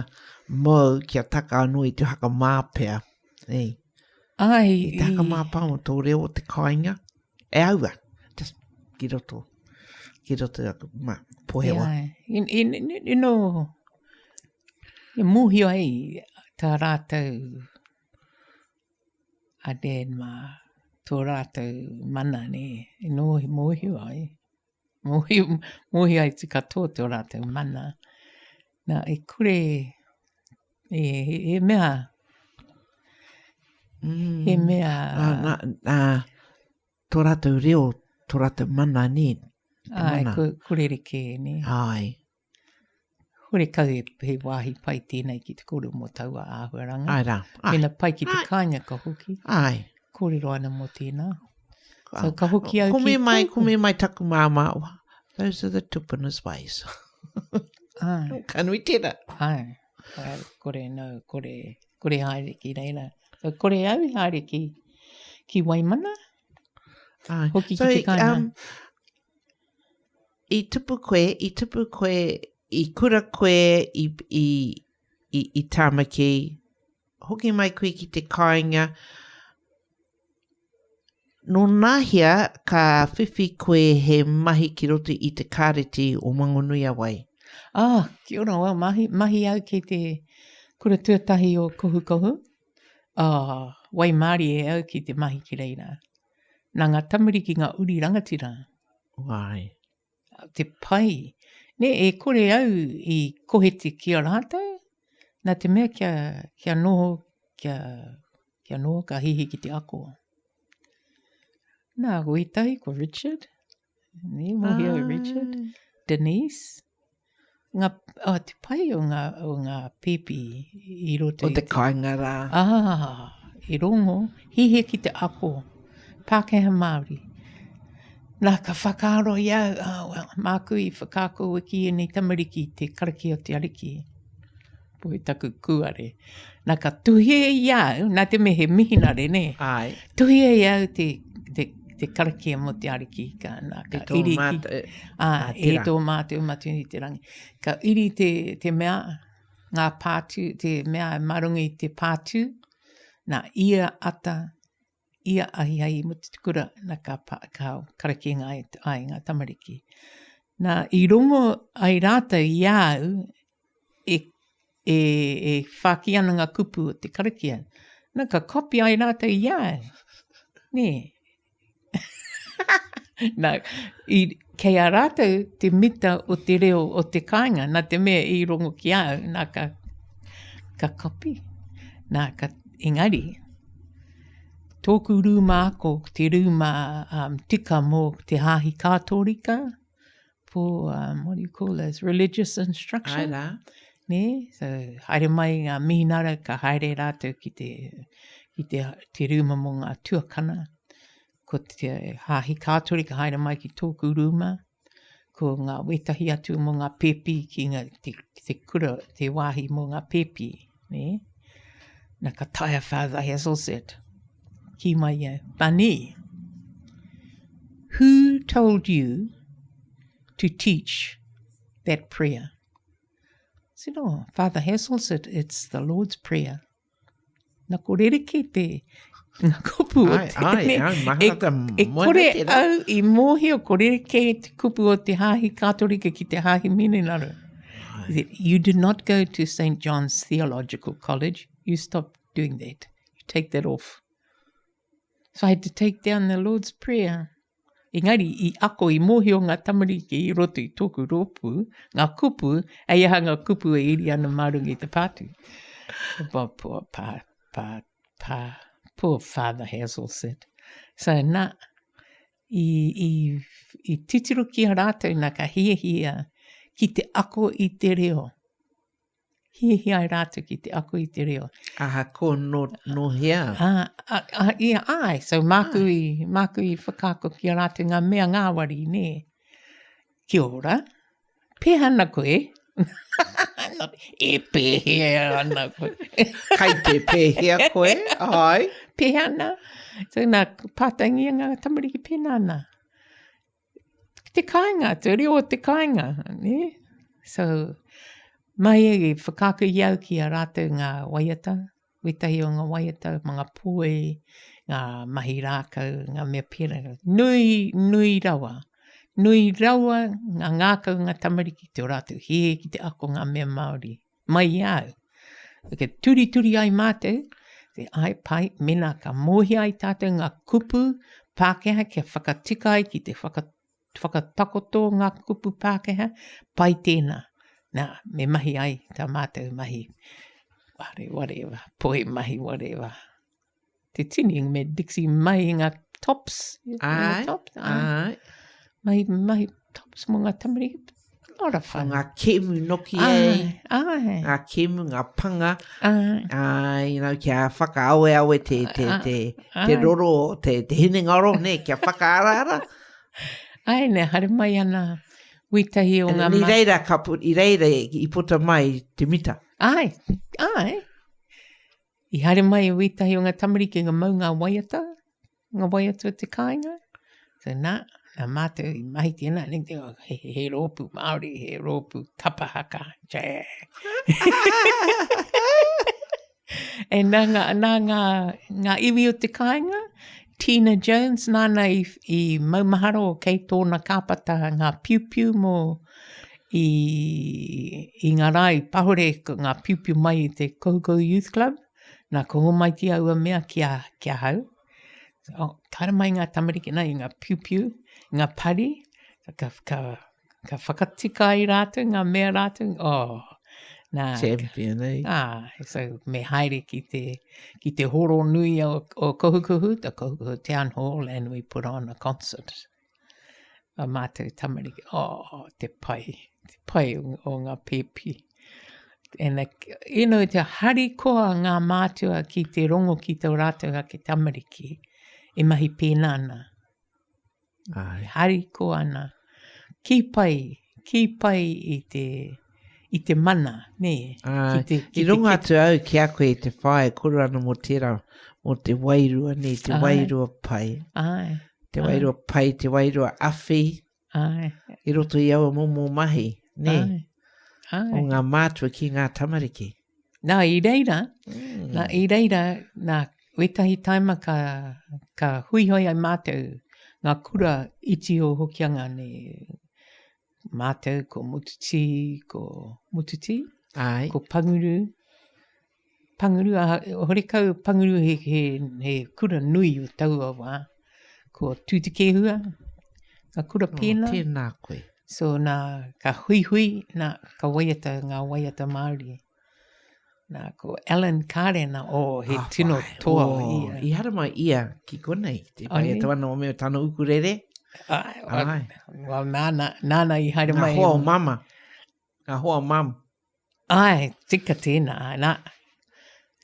mōu kia taka anō i te hakamā pea. Ei. Ai. I te hakamā pā o tō reo o te kāinga. E aua, just ki roto, ki roto aku, ma, pohewa. Yeah. You, you, you know,. E mōhio ai tā rātou a Dad mā, tō rātou mana, nē, e nō, mōhio ai. Mōhio, mōhio ai te katoa tō rātou mana. Nā, e kore, e, he, he mea, mm. he mea... Nā, nā, nā, tō rātou reo, tō rātou mana, nē? Ai, ko, ko rerekē, nē? Ai. Horekau he, he wāhi pai tēnei ki te kōrero mō taua āhuaranga. Ai rā. Ai. Mena pai ki te Ai. kāinga ka hoki. Ai. Kōrero ana mō tēnā. So ka hoki au ki me mai, ko me mai taku māmā. Those are the tupuna's ways. Ai. Ka nui tēnā. Ai. Ai, kore, no, kore, kore haere ki reira. So kore au i haere ki, ki Waimana. Ai. Hoki so, ki te kāinga. Um, I tupu koe, i tupu koe, i kura koe i, i, i, i Tāmaki, hoki mai koe ki te kāinga, nō nahea ka whiwhi koe he mahi ki roto i te kāreti o Mangonui-a-Wai? Ah, kia ora, well, mahi, mahi au ki te kura tuatahi o Kohukohu. Ah, waimārie au ki te mahi ki reira. Nā ngā tamariki ngā uri rangatira. Why? Te pai. Nē, e kore au i koheti ki a rātou, nā te mea kia, kia noho, kia, kia noho ka hihi ki te ako. Nā, ko ētahi, ko Richard, nē, mōhio ah. Richard, Denise, Ngā, oh, te pai o ngā, o ngā pēpi i roto o te kāinga rā. Ah, i rongo, hihi ki te ako, Pākehā Māori. Nā, ka whakaaro i au, ah, well, māku i whakaako wiki ēnei tamariki te karakia o te ariki. Poi taku kūare. Nā, ka tuhia i au, nā te mea he mihinare, nē? Ai. Tuhia i au te, te, te karakia mō te ariki. Ka, nā, ka e tō iri mātou, ā, e tō mātou matua i te rangi. Ka iri te, te mea, ngā pātū, te mea mā runga i te pātū, nā, ia ata, ia ahiahi mo te kura, na ka, pa, ka karakia ngā, ai ngā tamariki. Nā, i rongo ai rātou i a au e, e, e whāki ana ngā kupu o te karakia. Nā, ka copy ai rātou i a au. Nē. Nā, i, kei a rātou te mita o te reo o te kāinga, nā te mea i rongo ki a au, nā ka, ka copy. Nā, ka, engari, Tōku rūma ako, te rūma um, tika mō te hāhi Kātōrika, for, um, what do you call those, religious instruction. Ai rā. Nē, so, haere mai ngā mihinara, ka haere rātou ki te, ki te, te rūma mō ngā tuakana. Ko te hāhi Kātōrika haere mai ki tōku rūma. Ko ngā wētahi atu mō ngā pēpi ki ngā, te, te kura, te wāhi mō ngā pēpi, nē. Na ka taea Father Hazelset. Ki mai ia, Bunny, who told you to teach that prayer? I said, oh, Father Hazelset, it's the Lord's Prayer. Na ko rerekē te ngā kupu o te... Ai, ai, ai, mahara te e, e kore au i mōhio ko rerekē te kupu o te hāhi Kātorika ki te hāhi Mininara. You did not go to St. John's Theological College. You stop doing that. You take that off. So I had to take down the Lord's Prayer. Engari, i ako, i mōhio ngā tamariki i roto i tōku rōpū, ngā kupu, hei aha ngā kupu e iri ana mā runga i te pātū. Pa, pa, pa, pa, pa, poor Father Hazel said. So, nā, i, i, i titiro ki a rātou nā ka hiahia ki te ako i te reo. Hiahia ai rātou ki te ako i te reo. Ahakoa nō, nō hea? Ā, a, a, ia, āe, so māku i, māku i whakaako ki a rātou ngā mea ngāwari, nē. Kia ora, pēhea ana koe? e pēhea ana koe? Kai te pēhea koe, āe. Pēhea ana? So nā, pātaingia ngā tamariki pēnā ana. Te kāinga, te reo o te kāinga, nē? So, mai e whakaako i au ki a rātou ngā waiata, wētahi o ngā waiata, ngā poi, ngā mahi rākau, ngā mea pērā. Nui, nui rawa. Nui rawa ngā ngākau ngā tamariki, tō rātou hē ki te ako ngā mea Māori. Mai i a au. Ke turituri ai mātou, te ai pai, mena ka mōhio ai tātou ngā kupu Pākehā kia whakatika ai ki te whaka, whakatakoto ngā kupu Pākehā, pai tēnā. Nā, me mahi ai tā mātou mahi, whatever, poi mahi, whatever. Te tini me Dixie mai i ngā tops. Ai, tops, ai. Mahi, mahi tops mō ngā tamariki. Lot of fun. Ngā kēmu noki e. Ai, ai. Ngā kēmu, ngā panga. Ai. Ai, you know, kia whakaaweawe te, te, te, te roro, te, te hinengaro, ne, kia whakaaraara. Ai, ne, haere mai ana wētahi o ngā... I reira, ka, i reira i puta mai te mita. Ai, ai. I haere mai wētahi o ngā tamariki nga mau ngā waiata, ngā waiata o te kāinga. So nā, nā mātou i mahi tēnā, ne, te, he, he, he rōpū Māori, he rōpū kapa haka. e nā ngā, nā ngā, ngā iwi o te kāinga, Tina Jones, nāna i, i maumahara kei tōna kāpata ngā piupiu mō i, i ngā rā i pahore ko ngā piupiu mai i te Kohukohu Youth Club, nā ko homai ki aua mea ki, a, ki ahau. Oh, taere mai ngā tamariki nei i ngā piupiu, ngā pari, ka, ka, ka whakatika ai rātou, ngā mea rātou, oh, nā. Champion, eh? Ah, so me haere ki te, ki te horo nui o, o Kohukohu, the Kohukohu Town Hall, and we put on a concert. A mātou tamariki, oh, te pai, te pai o, o ngā pēpi. And the, you know, te harikoa ngā mātua ki te rongo ki tō rātou ake tamariki e mahi pēnā ana. Ai. Harikoa ana. Ki pai, ki pai i te, i te mana, nē. Ai, ki te, ki I rongo atu au ki a koe te whāia koro ana mō tērā, mō te wairua, nē, te Ai. wairua pai. Ai. Te wairua pai, te wairua awhi. Ai. I roto i aua momo mahi, nē. Ai. Ai. O ngā mātua ki ngā tamariki. Nā, i reira, mm. nā, i reira, nā, wētahi taima ka, ka huihoi ai mātou ngā kura iti o Hokianga, nē, mātou ko Motutī, ko Motutī, Ai. ko Panguru, Panguru, a, horekau Panguru he, he, he kura nui o taua wā, ko Tūtekehua, ngā kura oh, pēnā. Oh, tēnā koe. So nā, ka huihui, nā, ka waiata ngā waiata Māori. Nā, ko Alan Kārena, oh, he ah, tino whai. toa oh, ia. I haramai ia ki konei, te pai e tau ana o mea tana ukurere. Ai, well, well, nāna, nāna i haere mai. Ngā hoa o mama. Ngā hoa o mam. Ai, tika tēnā, nā.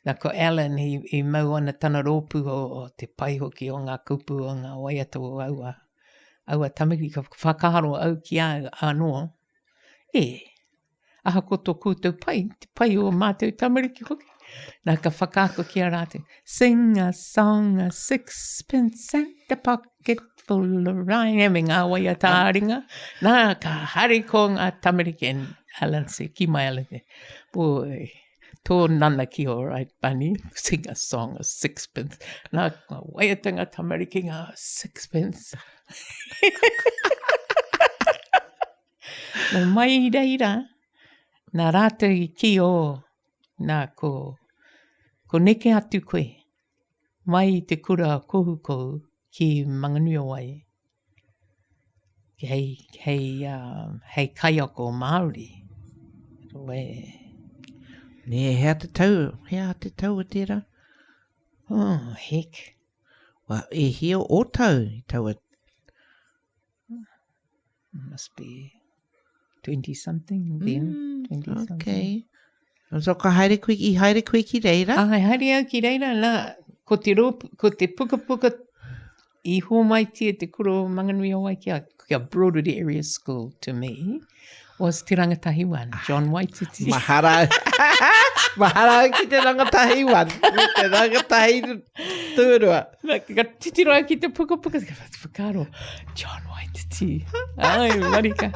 Nā, ko Alan i, i mau ana tana rōpū o, o te pai hoki o ngā kupu o ngā waiata o aua, aua tamariki ka whakaaro au ki a au anō. E, Ahakoa tō koutou pai, te pai o mātou tamariki hoki. Nā, ka whakaako ki a rātou, Sing a song a sixpence and a pocket full of rhyme, me ngā waiata ā-ringa. Nā, ka hariko ngā tamariki, and Alan said, ki mai Alan said, boy, tō nana ki all right, bunny, sing a song a sixpence. Nā, ngā waiata ngā tamariki, ngā sixpence. Nō mai i reira, nā rātou i kī, oh, nā, ko, ko neke atu koe mai i te kura kohukohu ki Manganuiowai, hei, hei, uh, hei kaiako Māori. Wē. Nē, hea te tau, hea te tau o tērā? Oh, heck. Well, e hia o tau i taua Must be 20 something then. Mm, 20 something. Okay. So ka haere koe, i haere koe ki reira? Ai, haere au ki reira, nā, ko te, rōp, ko te pukapuka i hōmaitia te kura o Manganui o Waikia, kia Broadwood Area School to me, was Te Rangatahi One, ah, John Waititi. Mahara. Mahara au ki Te Rangatahi One, me Te Rangatahi Tūrua. Ka titiro au ki te pukapuka, ka whakaaro, John Waititi. Ai, marika.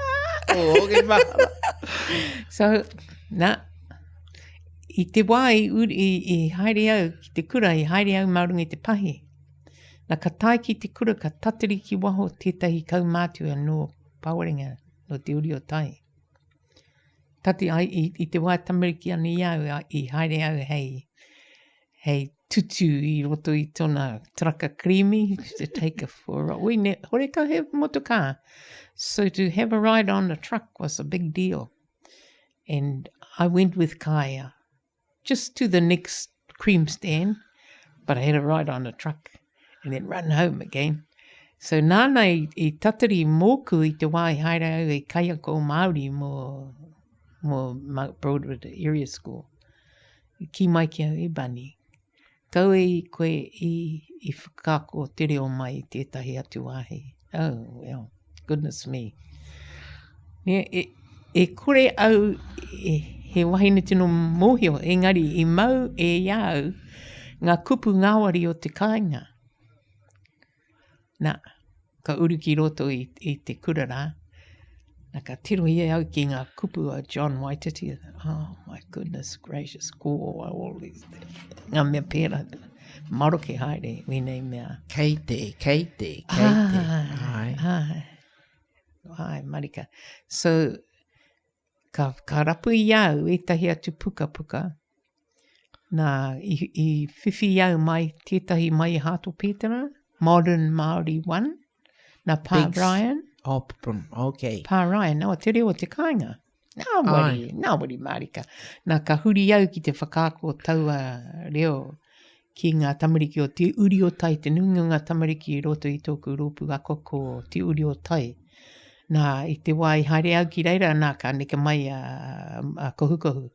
Oh, okay, mahara. So, nā, i te wā i, i, i haere au ki te kura, i haere au mā runga i te pahi. Nā, ka tae ki te kura, ka tatari ki waho tētahi kaumātua nō Pawarenga, nō Te Uri o Tai. Tati ai i, i te wā tamariki ana i au, i haere au hei, hei tutu i roto i tona traka krīmi, to take a for a we ne, horekau he motokā. So to have a ride on a truck was a big deal. And I went with Kaia just to the next cream stand, but I had a ride on a truck and then run home again. So nāna i, i tatari mōku i te wā i haere au e kaiako Māori mō, mō Mount Broadwood Area School. I kī mai ki au, e Bunny, kaua i koe i, i whakaako te reo mai i tētahi atu wāhi. Oh, well, goodness me. Ne, e, e kore au e, he wahine tino mōhio, engari i mau e i a au ngā kupu ngāwari o te kāinga. Nā, ka uru ki roto i, i te kura rā, nā, ka tirohia au ki ngā kupu a John Waititi, oh my goodness gracious, ko all these, ngā mea pērā, maroke haere wēnei mea. Kei te, kei te, kei te, ai. Ai, ai, marika. So, Ka, ka rapu i a au ētahi atu pukapuka, nā, i, i whiwhi au mai tētahi mai i Hato Pētera, Modern Māori One, nā Pa Biggs. Ryan. Oh, okay. Pa Ryan, oh, te reo o te kāinga. Nā wari, nā wari mārika. Nā, ka huri au ki te whakaako taua reo ki ngā tamariki o Te Uri o Tai, te nuinga o ngā tamariki i roto i tōku rōpū ako ko Te Uri o Tai. Nā, i te wā i haere au ki reira, nā, ka neke mai a, a Kohukohu.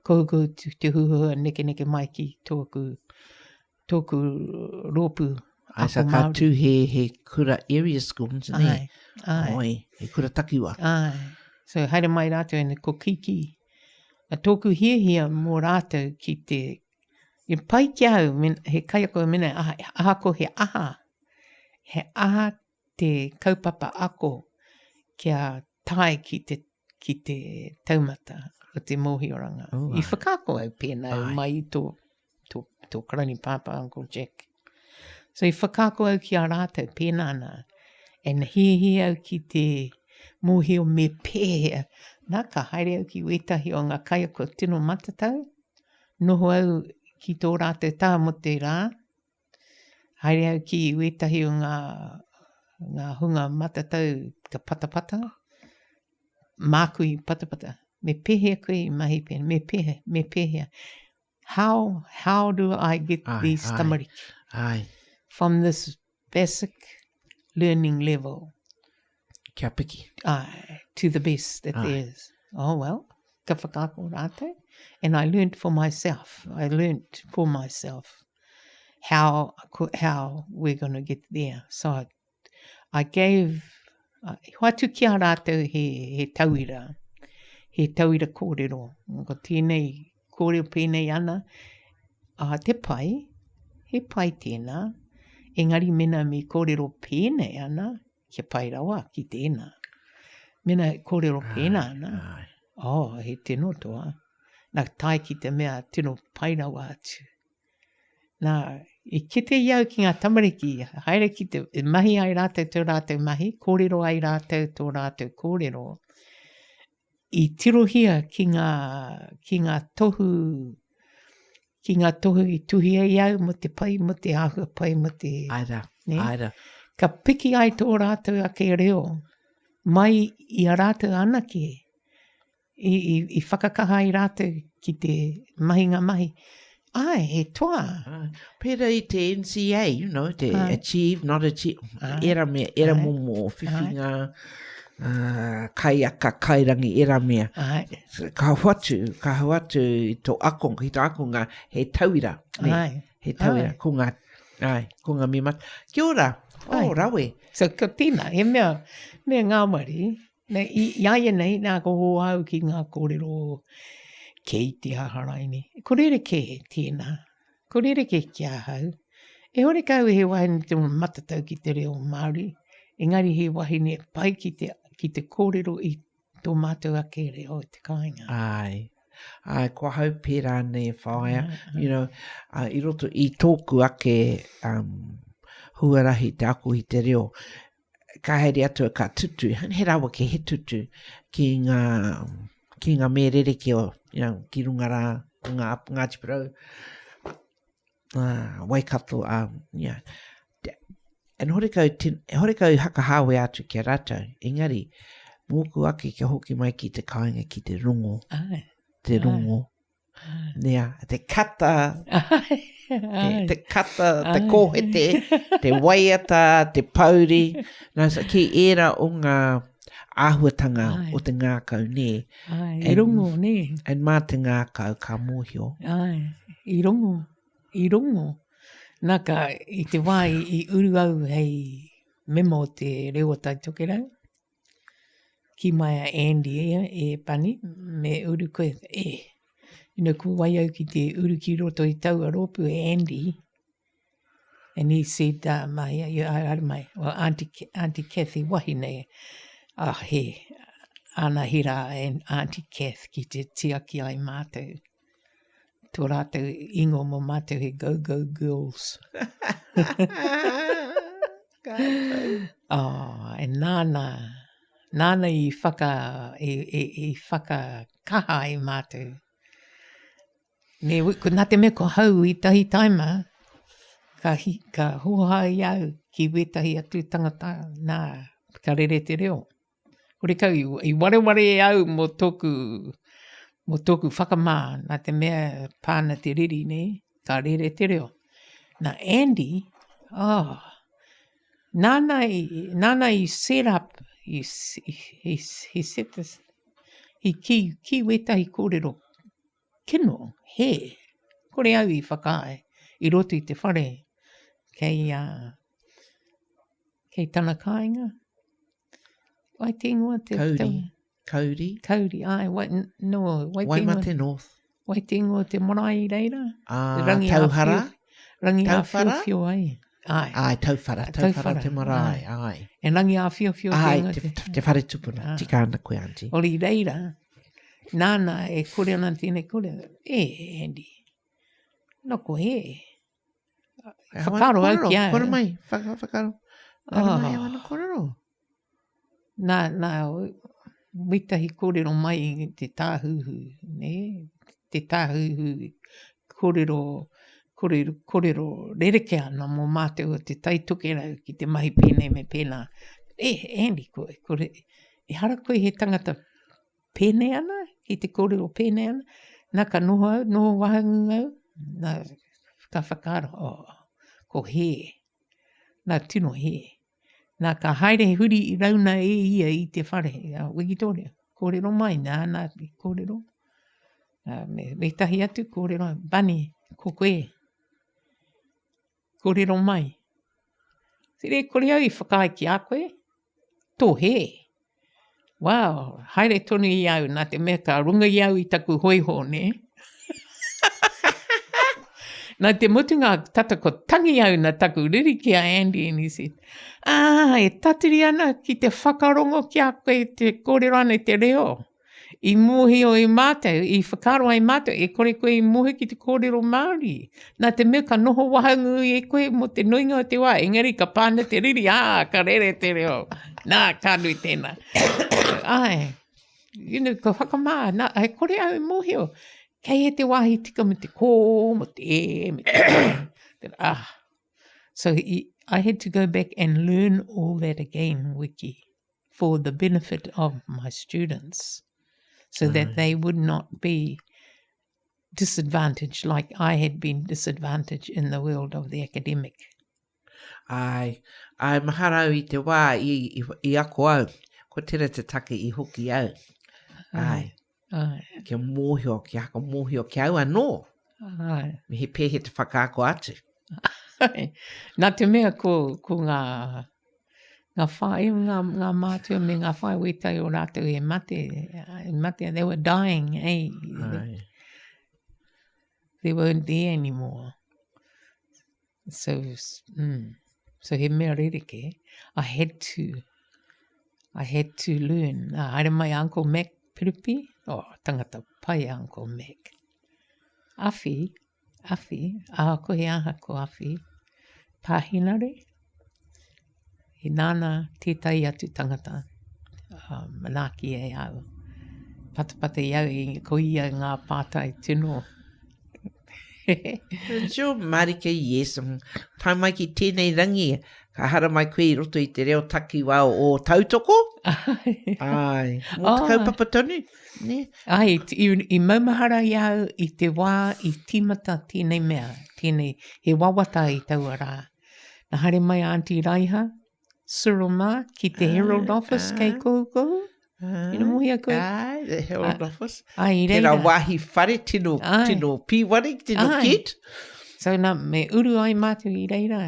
Kohukohu te huhua nekeneke mai ki tōku, tōku rōpū ako Ai, ka tū he, he kura area school, isn't it? Ai, ai. Oi, he kura takiwa. Ai. So, haere mai rātou, and ko Kiki. A tōku hiahia mō rātou ki te I pai ki ahau, he kaiako mena, ahako he aha, he aha te kaupapa ako kia tae ki te, ki te taumata o te mōhioranga. Oh, I whakaako au pēnā ai. mai i tō, tō, tō karani pāpā, Uncle Jack. So i whakaako au ki a rātou pēnā nā. And hiahia au ki te mōhio me pēhea. Nā, ka haere au ki wētahi o ngā kaiako tino matatau, Noho au ki tō rātou taha mō te rā. Haere au ki wētahi o ngā, ngā hunga matatau ka patapata. Māku i patapata. Me pēhea koe i mahi pēnā? Me pēhea? Me pēhea? How, how do I get ai, these ai, tamariki? Ai. From this basic learning level. Kia piki. Ai, to the best that there is. Oh well, ka whakaako rātou. And I learnt for myself. I learnt for myself how, how we're going to get there. So I, I gave, I hoatu ki a rātou he, he tauira, he tauira kōrero. Ko tēnei Kōrero pēnei ana, ā, te pai, he pai tēnā, engari mena me kōrero pēnei ana, kia pai rawa ki tēnā. Mena kōrero pēnā ana, oh, he tino toa. Nā, tae ki te mea tino pai rawa atu. Nā, i kite i au ki ngā tamariki, haere ki te, e mahi ai rātou tō rātou mahi, kōrero ai rātou tō rātou kōrero, i tirohia ki ngā, ki ngā tohu, ki ngā tohu i tuhia i au mō te pai, mō te āhua pai, mō te... Āe rā, ne? āe rā. Ka piki ai tō rātou ake reo mai i a rātou anake, i, i, i whakakaha ai rātou ki te mahi ngā mahi. Āe, he toa. Āe. Pērā i te NCA, you know, te Āe. achieve, not achieve, Āe. ērā mea, ērā Āe. momo whiwhinga, uh, kaiaka, kairangi, ērā mea. Āe. Ka hoatu, ka hoatu i tō akonga, ki tō akonga, he tauira, nē? Āe. He tauira, Āe. ko ngā, āe, ko ngā mea mat. Kia ora, oh, Āe. rawe. So, ko tēnā, he mea, mea ngāwari, Nei, i, i a ia nei, nā, ko hō au ki ngā kōrero kei te aha raini. Ko rerekē tēnā. Ko rerekē ki ahau. E hore kau he wahine te matatau ki te reo Māori, engari he wahine pai ki te, ki te kōrero i tō mātou ake reo i te kāinga. Āe. Āe, ko ahau pērā nei e whaea, you know, uh, i roto i tōku ake um, huarahi te ako i te reo, ka haere atu ka tutu, he rawake, he tutu ki ngā. ki ngā me rerekē o, you know, ki runga rā, o ngā Ngāti Porou, uh, Waikato, um, yeah. And horekau, ten, horekau hakahāwea atu ki a rātou, engari, mōku ake kia hoki mai ki te kāinga ki te rongo, Ai. te rongo, Nea, te kata, te, te kata, te kōhete, te waiata, te pouri. Nā, so, ki ērā o ngā āhuatanga Ai. o te ngākau, nē. Ai, i rongo, nē. And mā te ngākau ka mōhio. Ai, i rongo, i rongo. Nā ka, i te wā i, i uru au hei mema o te reo o Tai Tokerau, Kī mai a Andy, e, e Pani, me uru koe, e. You know, ko wai au ki te uru ki roto i taua rōpū e Andy. And he said, uh, mai, haere mai, well, Auntie, Auntie Kathy wahine, ah, he, ana hira and Auntie Kath ki te tiaki ai mātou. Tō rātou ingoa mō mātou he Go-Go Girls. Ka pai. Oh, e nāna, nāna i whaka, i, i, i whakakaha ai mātou. Me, ko, nā te mea ko hau i tahi taima, ka, hi, ka hoha i au ki wētahi atu tangata, nā, ka rere te reo. Horekau i, i wareware e au mō tōku, mō tōku whakamā, nā te mea pāna te riri, nē, ka rere te reo. Nā Andy, oh, nāna i, nāna i set up, i, he, he set this, he kī, kī wētahi kōrero kino, hē, kore au i whakaae i roto i te whare kei, uh, kei tana kāinga. Wai te ingoa te... Kauri. Kauri. Kauri, ai, wai, no, wai te ingoa... Waimate North. Wai te ingoa te marae i reira? Ah, rangi Tauhara. Rangi Tauwhara? ai. Ai. Ai, Tauwhara, Tauwhara, Tauwhara te marae, ai. ai. E rangi āwhiowhio te ingoa te... Te, te whare tupuna, ah. tika ana koe, auntie. Ori reira, nāna e kore ana tēnei kore, e, Andy, no ko he. Whakaaro au ki au. Kore mai, whaka, whakaaro. Ara mai au ana kōrero. Nā, nā, wētahi kōrero mai i te tāhuhu, nē? Te tāhuhu kōrero, kōrero, kōrero rerekē ana mō mātou o Te Tai Tokerau ki te mahi pēnei me pēnā. E, Andy, ko, kore, ehara koe he tangata pēnei ana, ki te kōrero pēnei ana, nā ka noho au, noho wahangū au, nā ka whakaaro, oh, ko hē, nā tino hē. Nā ka haere huri i rauna e ia i te whare, a Wikitoria, kōrero mai, nā, nā, kōrero, nā, me, wētahi atu kōrero, Bunny, ko koe, kōrero mai. Tere, kore au i whakaae ki a koe, tō hē. Wow, haere tonu i au, nā te mea ka runga i au i taku hoiho, nē? nā te mutunga tata ko tangi au nā taku riri ki a Andy and he said, ah, e tatiri ana ki te whakarongo ki a koe te kōrero ana i te reo. I mōhio i mātou, i whakaaro ai mātou, e kore koe i mōhio ki te kōrero Māori. Nā te mea ka noho wahangū e koe mō te nuinga o te wā, engari ka pāna te riri, ā, ka rere te reo. Nā, ka nui tēnā. Āe, you know, ka whakamā, nā, e kore au i mōhio. Kei he te wāhi tika me te kō, me te e, me te te, ah. So I had to go back and learn all that again, Wiki. for the benefit of my students so that they would not be disadvantaged like I had been disadvantaged in the world of the academic. Ai, ai mahara au i te wā i, i, i ako au, ko tera te take i hoki au. Ai. Ai. Kia mōhio, kia haka mōhio ki au anō. Ai. Me he pēhe te whakaako atu. Ai. Nā te mea ko, ko ngā, ngā whai, ngā, ngā mātua me ngā whai wētai o rātou e mate, e mate, they were dying, eh? Ai. They weren't there anymore. So, mm, so he mea rerekē. I had to, I had to learn. Nā, haere mai Uncle Mac Piripi, oh, tangata pai Uncle Mac. Awhi, awhi, ahakoa he aha ko awhi, Pāhinare, he nāna tētahi atu tangata uh, manaaki e au. patapata i au, ko ia ngā pātai tino. Sure, marika, yes. Tae mai ki tēnei rangi, ka haramai koe i roto i te reo takiwā o Tautoko. Ai. Ai. Mō te kaupapa tonu, ne? Ai, i, i maumahara i au i te wā i tīmata tēnei mea, tēnei, he wawata i taua rā. Na haere mai a Aunty Raiha, Cyril mā, ki te Herald Office kei Kohukohu. Ina mohi a koe. Ai, the Herald Office. Ai, i reira. Tērā wāhi whare, tino, tino pīwari, tino kit. So nā, me uru ai mātou i reira,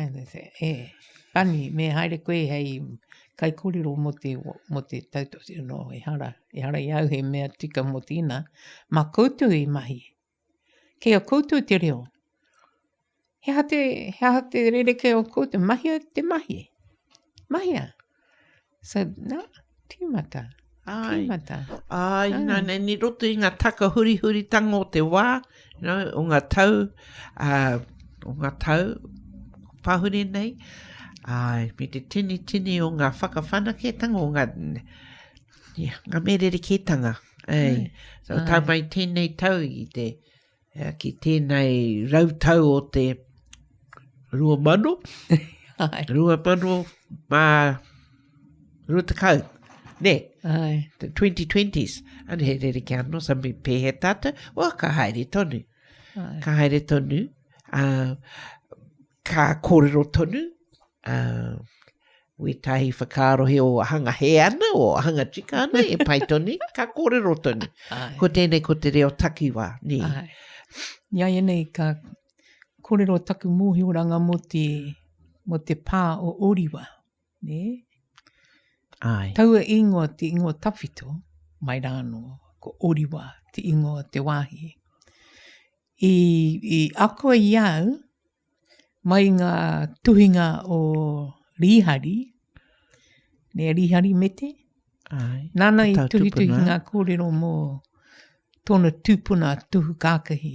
e, Pani, me haere koe hei kaikōrero mō te, mō te tautoko. No, ehara, ehara i au he mea tika mō tēnā. Mā koutou i mahi. Kei a koutou te reo. He aha te, he aha te rerekē o koutou? Mahia te mahi. Mahia. So, nā, tīmata. Ai. Tīmata. Ai, Ai. Nā, nā, ni roto i ngā taka hurihuritanga o te wā, you know, o ngā tau, uh, o ngā tau pahure nei, ai, me te tini tini o ngā whakawhanaketanga, o ngā, yeah, ngā mea rerekētanga. Ai. So, Ai. tae mai tēnei tau i te, ki tēnei rautau o te 2000, Ai. 2000 mā 20, ne? Ai. The 2020s. Ana he rerekē anō, sa me pēhea tātou, well, ka haere tonu. Ai. Ka haere tonu, uh, ka kōrero tonu, uh, Wētahi whakaaro he o hanga hē ana, o hanga tika ana, e pai tonu, ka kōrero tonu. Ai. Ko tēnei ko te reo takiwā, nē. Ai. Iaianei ka kōrero taku mōhioranga mō te, mō te pā o Oriwa, nē? Ai. Taua ingoa, te ingoa tawhito, mai rānō, ko Oriwa te ingoa o te wāhi. I, i ako i au, mai ngā tuhinga o Rīhari, nē, Rīhari Mete, Ai, nāna i tuhituhi ngā kōrero mō tōna tūpuna Tohu Kākahi.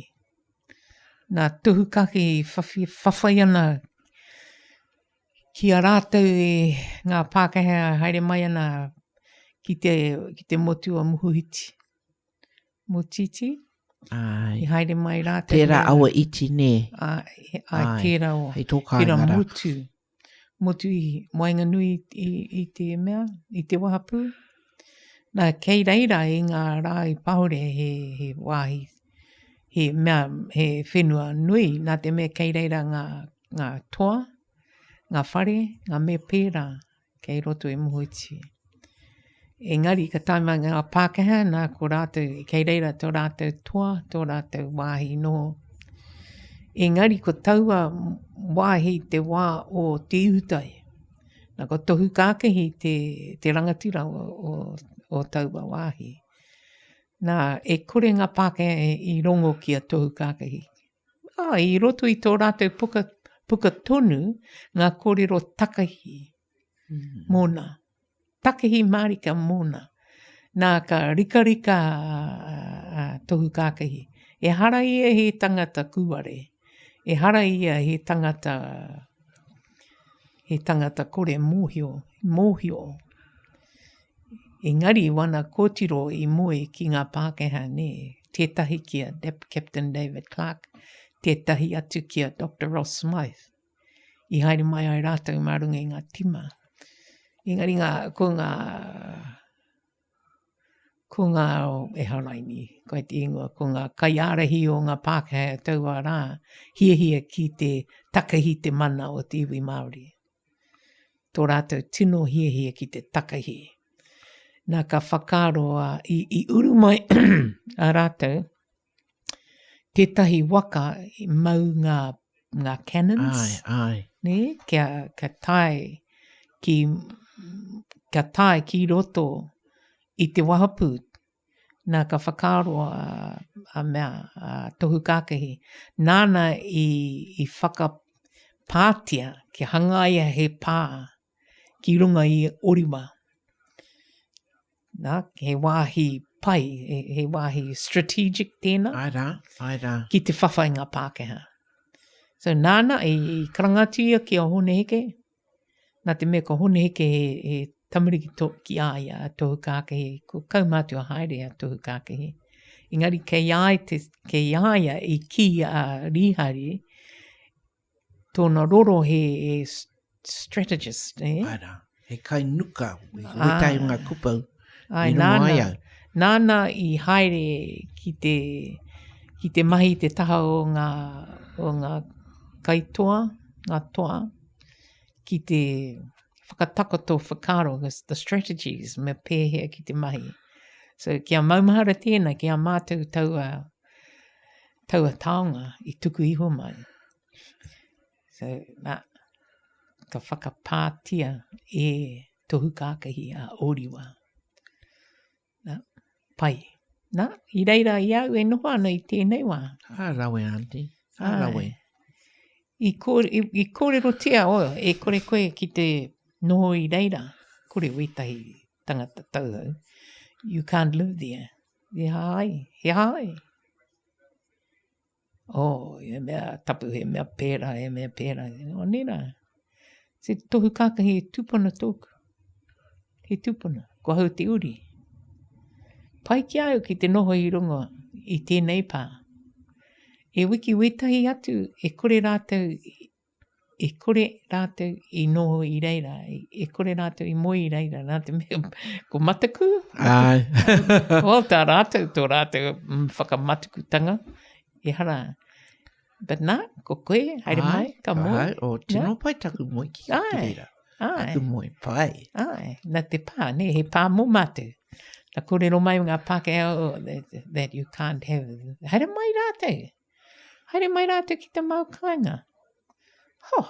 Nā Tohu Kākahi whawhi, whawhai ana ki a rātou e ngā Pākehā haere mai ana ki te, ki te motu o Muhuhiti. Motiti. Ai. I haere mai rātou. Tērā awa iti nē. Ai, ai, tērā o. Hei tō kāinga rā. Tērā motu. Motu i waenganui i, i te mea, i te wahapū. Nā, kei reira i ngā rā i pahure he, he wāhi, he mea, he whenua nui, nā te mea kei reira ngā, ngā toa, ngā whare, ngā mea pērā. kei roto i Mohoiti. Engari ka tae mai ngā Pākehā, nā ko rātou, kei reira tō rātou toa, tō rātou wāhi noho. Engari ko taua wāhi te wā o Te Ihutai. Nā ko Tohu Kākahi te, te rangatira o, o, o taua wāhi. Nā, e kore ngā Pākehā i rongo ki a Tohu Kākahi. Ā, i roto i tō rātou puka, puka tonu ngā kōrero takahi mm. mōna. Takahi mārika mōna. Nā, ka rikarika a, a, a Tohu Kākahi. Ehara ia he tangata kūare. Ehara ia he tangata, he tangata kore mōhio, mōhio. Engari wana kōtiro i moe ki ngā Pākehā nē, tētahi ki a Captain David Clarke, tētahi atu ki a Doctor Ross Smythe. I haere mai ai rātou mā runga i ngā tima. Engari ngā, ko ngā, ko ngā, ehara ini, koe te ingoa, ko ngā kaiārahi o ngā Pākehā o taua rā, hiahia ki te takahi te mana o te iwi Māori. tō rātou tino hiahia ki te takahi. Nā ka whakaaro a, i, i uru mai a rātou tētahi waka i mau ngā, ngā cannons. Ai, ai. Nē, kia, kia tae ki, kia tae ki roto i te wahapū Nā, ka whakaaro a, a mea, a Tohu Kākahi, nāna i, i whakapātia kia hangaia he pā ki runga i Oriwa. Nā, he wāhi pai, he, he wāhi strategic tēnā. Ai rā, ai rā. Ki te whawhai ngā Pākehā. So nāna i, i karanga atu ia ki a Hōne Heke, nā te mea ko Hōne Heke he, he. Tamariki to, ki a ia, a Tohu Kākahi, ko kaumātua haere a Tohu Kākahi. Engari kei a, te, kei a ia i kī a Rīhari, tōna roro he, he strategist, eh? Ai rā, he kai nuka, wētahi o ngā kupu i rongo ai au. Nāna i haere ki te, ki te mahi i te taha o ngā, o ngā kaitoa, ngā toa, ki te whakatakoto whakaaro, the strategies, me pēhea ki te mahi. So, kia maumahara tēnā, ki a mātou taua, taua taonga i tuku iho mai. So, nā, ka whakapātia e Tohu Kākahi a Ōriwa. Nā, pai. Nā, i reira i au e noho ana i tēnei wā. Ka rawe, aunty. Ka rawe. I, kō, i, i kōrerotia, oh, e kore koe ki te noho i reira, kore wētahi tangata tauhou, you can't live there. He ai, he ai. Oh, he mea tapu, he mea pērā, he mea pērā. O, nē rā. Se tohu kākahi he tūpuna tōku. He tūpuna, ko ahau te uri. Pai ki a au ki te noho i runga i tēnei pā. E wiki wētahi atu e kore rātou e kore rātou i noho i reira, e kore rātou i moe i reira, nā te mea, ko mataku. Ai. well, tā rātou, tō rātou mm, whakamatakutanga, ehara. But nā, ko koe, haere mai, ka moe. Ai, o, tino pai taku moe ki Ai. reira. Ai. Taku moe pai. Ai, nā te pā, nē, he pā mō mātou. Nā kōrero mai ngā Pākehā, oh, that, that you can't have. Haere mai rātou. Haere mai rātou ki te mau kāinga. Oh,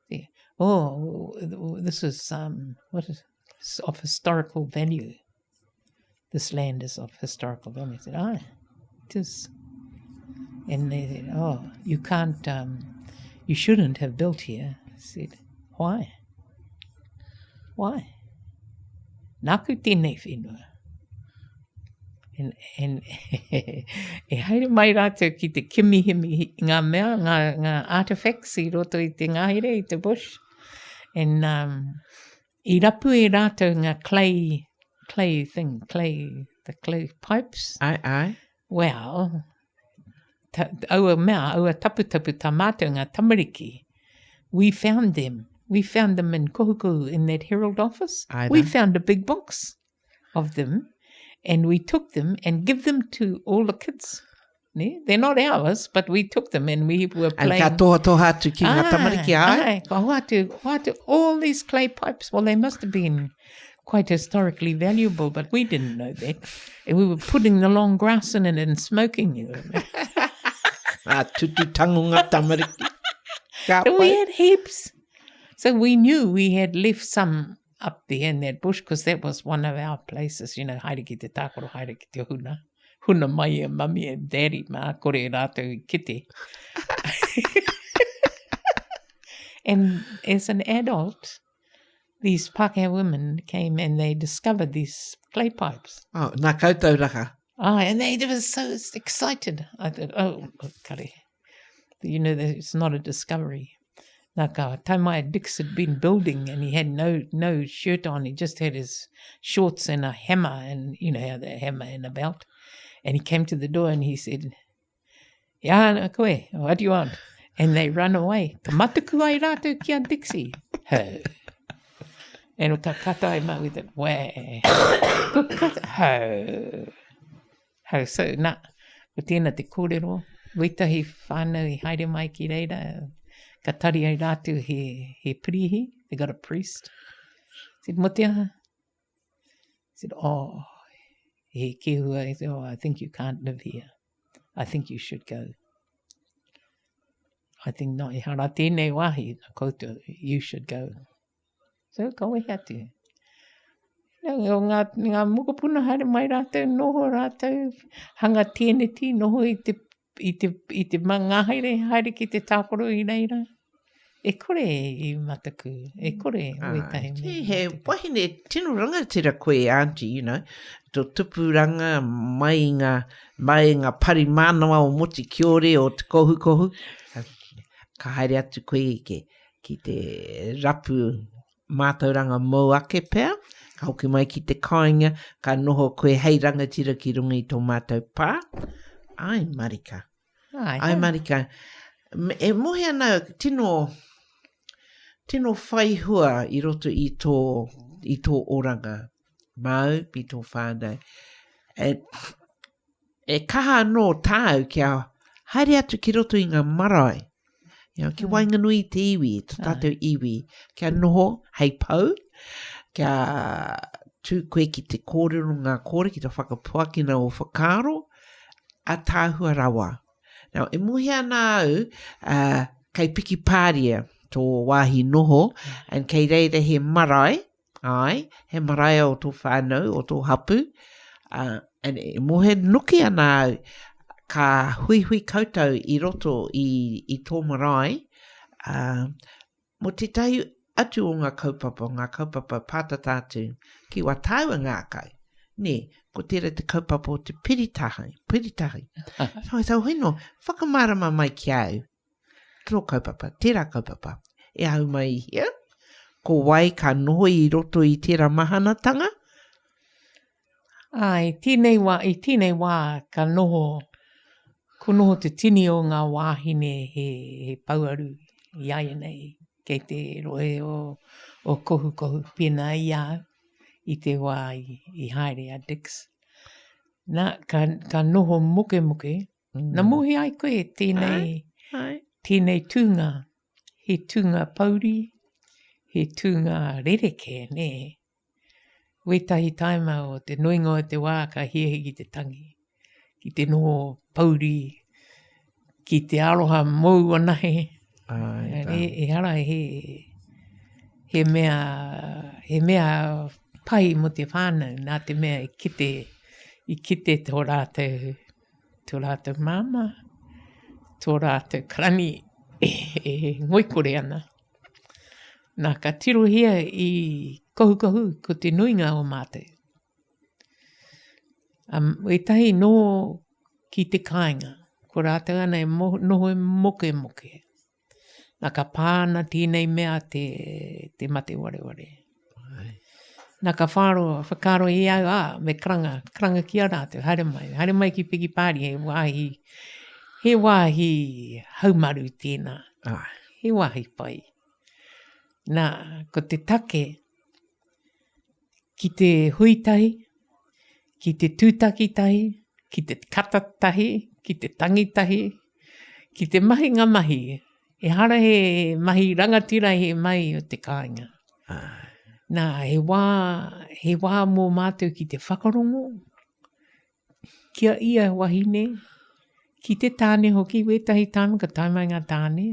yeah. oh this is, um, what is, it's of historical value. This land is of historical value. I said, aye, it is. And they said, oh, you can't, um, you shouldn't have built here. I said, why? Why? Nāku tēnei whenua. And, and e haere mai rātou ki te kimihimi i ngā mea, ngā, ngā artifacts i roto i te ngahere, i te bush. And um, i rapu e rātou ngā clay, clay thing, clay, the clay pipes. Ai, ai. Well, ta, aua mea, aua taputapu tā mātou ngā tamariki, we found them. We found them in Kohukohu in that Herald office. Ai we rā. found a big box of them and we took them and give them to all the kids. Ne? They're not ours, but we took them and we were And playing. ka tohatoha atu ki ngā tamariki, ai? Ai, ka hoatu, hoatu all these clay pipes. Well, they must have been quite historically valuable, but we didn't know that. And we were putting the long grass in it and smoking it. Ah, tutu tango ngā tamariki. Ka So we pai. had heaps. So we knew we had left some up there in that bush because that was one of our places, you know, haere ki te tākaro, haere ki te huna. Huna mai e mummy and daddy mā, kore rātou i kite. and as an adult, these Pākehā women came and they discovered these clay pipes. Oh, nā koutou raka. Oh, and they were so excited. I thought, oh, kare. You know, it's not a discovery. Nā ka tae mai Dix had been building and he had no, no shirt on. He just had his shorts and a hammer and, you know, how the hammer and a belt. And he came to the door and he said, Ia ana koe, what do you want? And they run away. Ka mataku ai rātou ki a Dixie. Ho. And ka kata ai mau with it. Wē. Ko kata, ho. Ho, so, nā, ko tēnā te kōrero. Wētahi whānau i haere mai ki reira, ka tari ai rātou he, he pirihi, they got a priest. Said, mo te aha? Said, oh, he kehua, he said, oh, I think you can't live here. I think you should go. I think not, ehara tēnei wāhi, koutou, you should go. So, ka wehe atu. O ngā, ngā mokopuna haere mai rātou, noho rātou, hanga tēneti, noho i te, i te, i te ngahere, haere ki te tākaro i reira. E kore i mataku, e kore wētahi mea. He wahine tino rangatira koe, auntie, you know, tō tupuranga mai i ngā, mai i ngā pari mānawa o Motukiore, o Te Kohukohu. Ka haere atu koe ki, ki te rapu mātauranga mou ake pea. Ka hoki mai ki te kāinga, ka noho koe hei rangatira ki runga i tō mātou pā. Ai, marika. Ai, Ai, marika. E mohi ana au, tino, tino whai hua i roto i tō, i tō oranga, māu, i tō whānau. E, e kaha anō tāu kia haere atu ki roto i ngā marae, you know, ki mm. waenganui i te iwi, to tātou iwi, kia noho hei pou, kia tū koe ki te kōrero ngā kōre, ki te whakapuakina o whakaaro, a tāhua rawa. Now, e mohi ana au, uh, kei Pikipāria tō wāhi noho, and kei reira he marae, Āe, he marae o tō whānau, o tō hapū, ā, and e mohe noki ana au, ka huihui koutou i roto i, i tō marae, ā, mō tētahi atu o ngā kaupapa, ngā kaupapa pātata atu ki wā tāua ngākau, nē, ko tērā te kaupapa o te piritahi, piritahi. So, so hoi nō, whakamārama mai ki a au, Tō kaupapa, tērā kaupapa, e ahu mai i hea? Ko wai ka noho i roto i tērā mahanatanga? Ā, i tēnei wā, i tēnei wā ka noho, ko noho te tini o ngā wāhine he, he pouaru i āianei kei te rohe o, o Kohukohu, pēnā i a au, i te wā i, i haere a Dix. Nā, ka, ka noho mokemoke, Mm. Na mohi ai koe tēnei, ai, ai. tēnei tūnga, he tūnga pouri, he tūnga rerekē, nē. Wētahi taima o te nuinga o te wā ka hiahia ki te tangi, ki te noho pouri, ki te aroha mōu anahe. Ai, e, ehara he, he mea, he mea pai mō te whānau, nā te mea i kite, i kite tō rātou tō rātou māmā, tō rātou karani e ngoikore ana. Nā, ka tirohia i Kohukohu, ko te nuinga o mātou. Um, wētahi nō ki te kāinga, ko rātou ana e noho e mokemoke. Na ka pā ana tēnei mea te, te mate wareware. Ai. Na ka whāro, whakaaro i au, ā, me karanga, karanga ki a rātou, haere mai, haere mai ki Pikipāri, he wāhi, he wāhi haumaru tēnā. Ai. He wāhi pai. Nā, ko te take, ki te hui tahi, ki te tūtaki tahi, ki te kata tahi, ki te tangi tahi, ki te mahi ngā mahi. Ehara he mahi rangatira, he mahi o te kāinga. Nā, he wā, he wā mō mātou ki te whakarongo, ki a ia wahine, ki te tāne hoki, wētahi tāne, ka tae mai ngā tāne,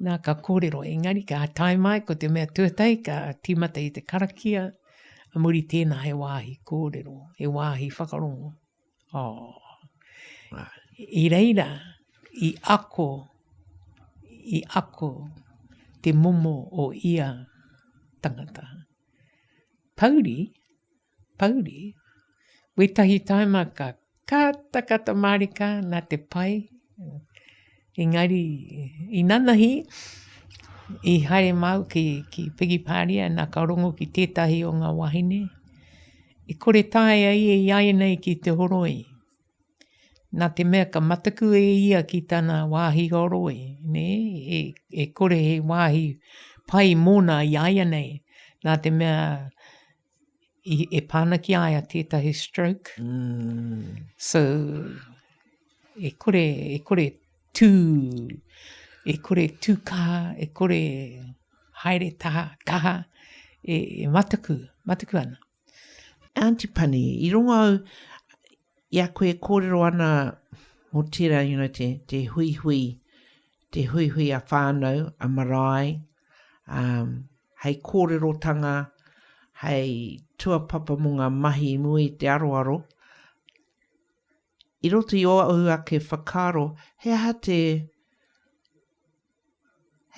nā, ka kōrero, engari ka tae mai, ko te mea tuatahi, ka tīmata i te karakia, a muri tēnā he wāhi kōrero, he wāhi whakarongo. Oh. I reira, i ako, i ako te momo o ia tangata. Pouri, Pouri. Wētahi taima ka katakata mārika nā te pai. Engari, i nanahi, i haere māu ki, ki Pikipāria, nā ka rongo ki tētahi o ngā wāhine, i kore taea ia i āianei ki te horoi. Nā te mea ka mataku e ia ki tana wāhi horoi, nē, e, e kore he wāhi pai mōna i āianei, nā te mea i, e pā ana ki a ia tētahi stroke. Mm. So, e kore, e kore tū, e kore tū kaha, e kore haere taha, kaha, e, e mataku, mataku ana. Auntie Pani, i rongo au i a koe e kōrero ana mō tērā, you know, te, te huihui, te huihui a whānau, a marae, um, hei kōrerotanga, hei tuapapa mō ngā mahi i mua i te aroaro. I roto i ōu ake whakaaro, he aha te,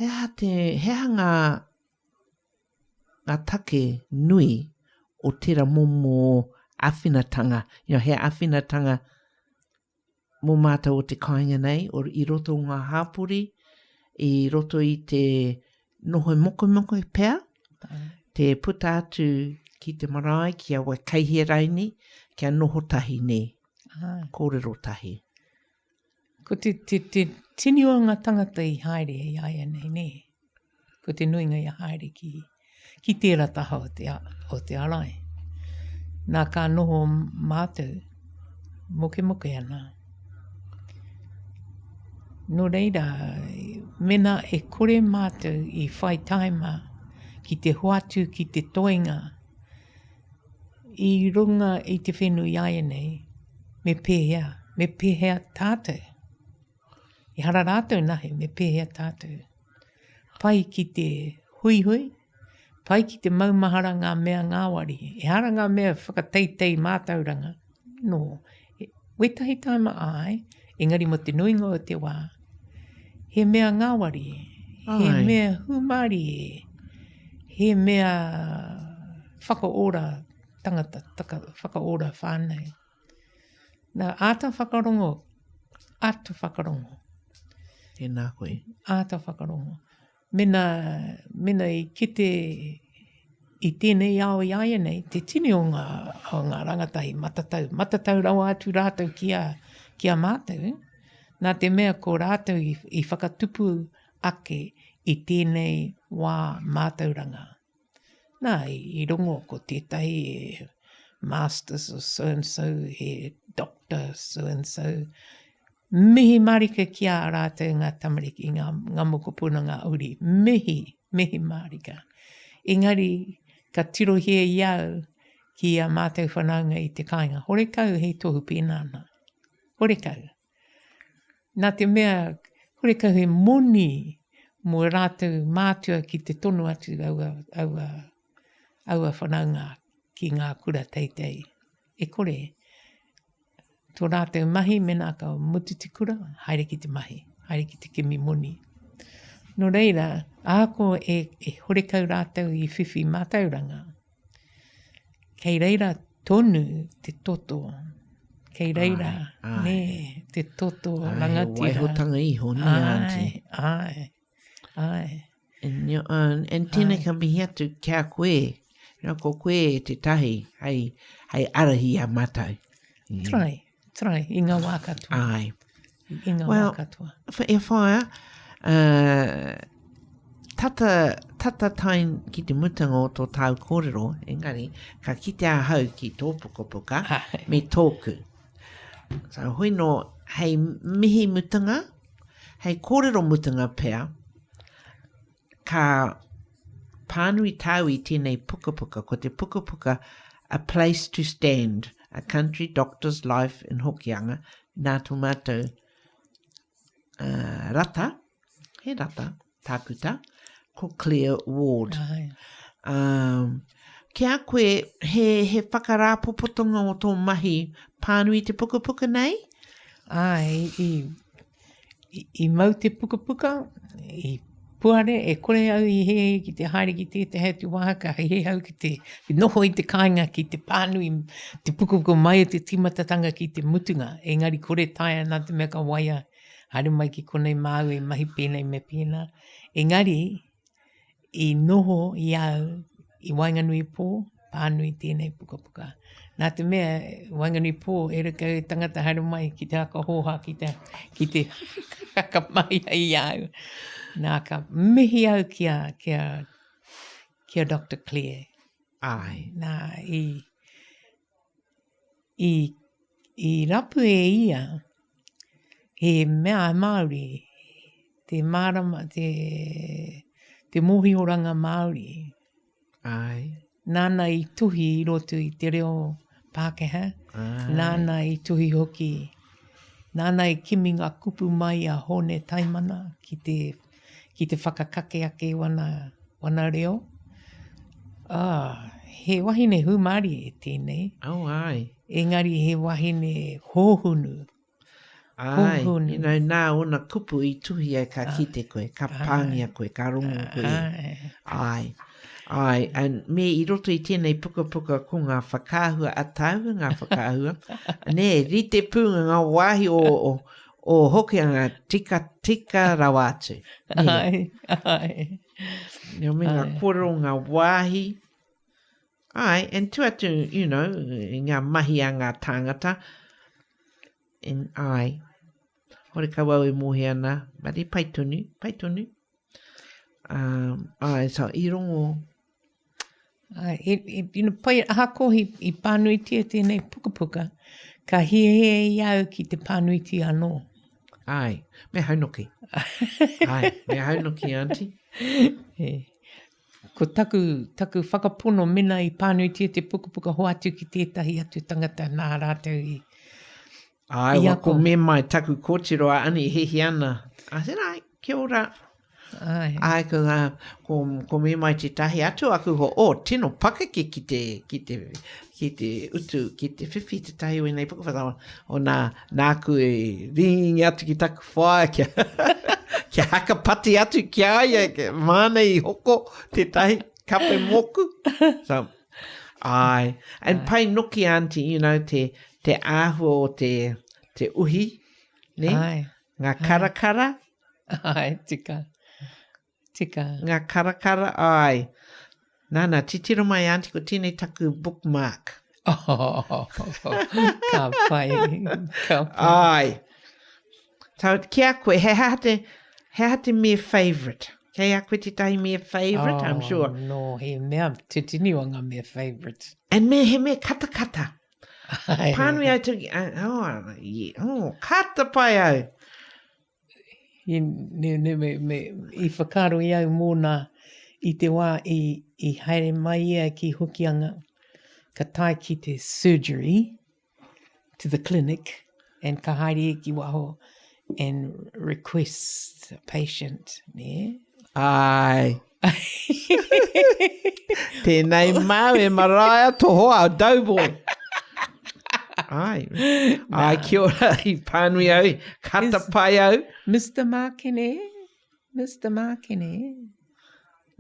he aha te, he aha ngā, ngā take nui o tērā momo āwhinatanga, you know, he āwhinatanga mō mātou o te kāinga nei, o, i roto o ngā hāpori, i roto i te noho mokomoko pea, te puta atu. ki te marae, ki a Waikaiheraini, kia noho tahi nē, kōrero tahi. Ko te, te, te tini o ngā tangata i haere i āianei, nē. Ko te nuinga i haere ki, ki tērā taha o te, o te arai. Nā ka noho mātou, mokemoke ana. Nō reira, mena e kore mātou i whai taima ki te hoatu ki te toenga i runga i te whenua i āianei, me pēhea, me pēhea tātou? Ehara rātou nahe, me pēhea tātou? Pai ki te huihui, pai ki te maumahara ngā mea ngāwari. Ehara ngā mea whakateitei mātauranga, nō. Wētahi tāima āe, engari mō te nuinga o te wā, he mea ngāwari, he mea hūmārie, he mea whakaora tangata, taka, whakaora whānau. Nā, āta whakarongo, āta whakarongo. Tēnā koe. Āta whakarongo. Mena, mena i kite i tēnei ao i āianei, te tini o ngā, o ngā rangatahi matatau, matatau rawa atu rātou ki a, ki a mātou, nā te mea ko rātou i, i whakatupu ake i tēnei wā mātauranga. Nā, i, i rongo ko tētahi e masters or so and so, he doctor so and so, Mihi mārika ki a rātou ngā tamariki, ngā, ngā mokopuna, ngā uri. Mihi, mihi mārika. Engari, ka tirohia i au ki a mātou whanaunga i te kāinga. Horekau he tohu pēnā ana. Horekau. Nā te mea, horekau he moni mō rātou mātua ki te tono atu aua, aua, aua whanaunga ki ngā kura teitei. E kore. Tō rātou mahi mēnā ka mutu te kura, haere ki te mahi, haere ki te kimi moni. Nō reira, ahakoa e, e horekau rātou i whiwhi mātauranga, kei reira tonu te toto, kei reira, Āe, āe. nē, te toto Āe, rangatira. waihotanga iho, nē, aunty. Āe, āe, āe. And, you, and, and tēnei ka mihi atu ki a koe. You know, ko koe te tahi hei, hei arahi a mātou. Mm. Try, try, i ngā wā katoa. Ai. I ngā well, wā katoa. E whaia, uh, tata, tata tain ki te mutanga o tō tāu kōrero, engari, ka kite ahau ki tō pukapuka me tōku. So, hoi no, hei mihi mutanga, Hei kōrero mutunga pea, ka pānui tāu i tēnei pukapuka, ko te pukapuka A Place to Stand, A Country Doctor's Life in Hokianga, nā tō mātou uh, rata, he rata, tākuta, ko Claire Ward. Ai. Um, ki a koe, he, he whakarāpopotonga o tō mahi pānui te pukapuka nei? Ai, i, i, i mau te pukapuka, i puare, e kore au i hē ki te haere ki tētahi atu wāhi, ka hē au ki te noho i te kāinga ki te pānui te pukapuka mai o te tīmatatanga ki te mutunga, engari kore taea nā te mea ka waia Haere mai ki konei māu e mahi pēnei me pēnā. Engari, i noho i au i waenganui pō, pānui tēnei pukapuka. Nā te mea, waenganui pō, e reka e tangata haere mai ki te haka hōhā, ki te, ki te whakamahi ai i a au. Nā, ka mihi au ki a, ki a, ki a Doctor Claire. Ai. Nā, i, I, i rapu e ia he mea Māori, te mārama, te, te mōhioranga Māori. Āe. Nāna i tuhi i roto i te reo Pākehā, Āe. nāna i tuhi hoki, nāna i kimi ngā kupu mai a Hōne Taimana ki te, ki te whakakake ake wana, wana reo. Ā, he wahine hūmārie tēnei. Oh, āe. Engari he wahine hōhunu. Āe, Hōhunu. you know, nā ōna kupu i tuhi ai ka kite koe, ka pāngia koe, ka rongo koe. Āe. Āe, āe, and me i roto i tēnei pukapuka ko ngā whakaahua ataahua ngā whakaahua, nē, rite pū ngā wāhi o, o, o Hokianga tika, tika rawa atu. Nē. Āe, āe. Nē, me ngā kōrero, ngā wāhi. Ai, and tu atu, you know, i ngā mahi a ngā tāngata, and ai, horekau au e mōhio ana, but e pai tonu, pai tonu. Um, ai, so i rongo. Ai, e, e, you know, pai, ahakoa i, i pānuitia tēnei pukapuka, ka hiahia i au ki te pānuitia anō. Ai, me haunoki. Ai, me haunoki, auntie. E. Ko taku, taku whakapono mena i pānuitia te pukapuka hoatu ki tētahi atu tangata nā rātou i, Ai, i ako. Ko me mai taku kōtiro a Ani hihi ana. I said, ai, kia ora. Ai. Ai, ko, ko, ko me mai tētahi atu aku ho, oh, tino pakeke ki te, ki te, ki te utu, ki te whiwhi tētahi o ēnei pukapuka. O nā, nāku e ringi atu ki taku whaea kia, kia hakapati atu ki a ia, kia, māna i hoko tētahi kape mōku. So, ai. And pai noki, auntie, you know, te, te āhua o te, te uhi, ne? Ai. Ngā karakara. Ai, tika. Tika. Ngā karakara, ai. Nana, titiro mai, auntie, ko tēnei taku bookmark. Oh, ka pai, ka pai. Ai. So, ki a koe, he aha te, he aha te mea favourite? Kei a koe tētahi mea favourite, oh, I'm sure. No, he mea, te tini o ngā mea favourite. And me, he mea katakata. Pānui au te, oh, yeah, oh, kata pai au. I, ne, ne, me, me, i whakaaro i au mōna i te wā i, i haere mai ia ki Hokianga, ka tae ki te surgery, to the clinic, and ka haere ia ki waho and request a patient, ne? Ai. Tēnei māu e Maraea to hoa, Doughboy. Ai. Ai, kia ora, i pānui au, kata pai au. Mr. Mākene, Mr. Mākene.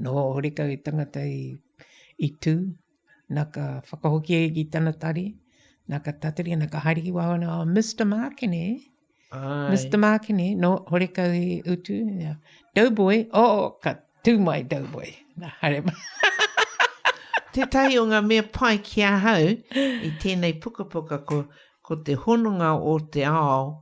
No, horekau i tangata i, i tū. Na ka whakahoki ai ki tana tari, na ka tatari, na ka haere ki waho, na, oh, Mr. Mākene. Ai. Mr. Mākene, no, horekau i utu. Yeah. Doughboy, oh, ka tū mai Doughboy. Na, haere mai. Tētahi o ngā mea pai ki ahau i tēnei pukapuka ko, ko te hononga o te ao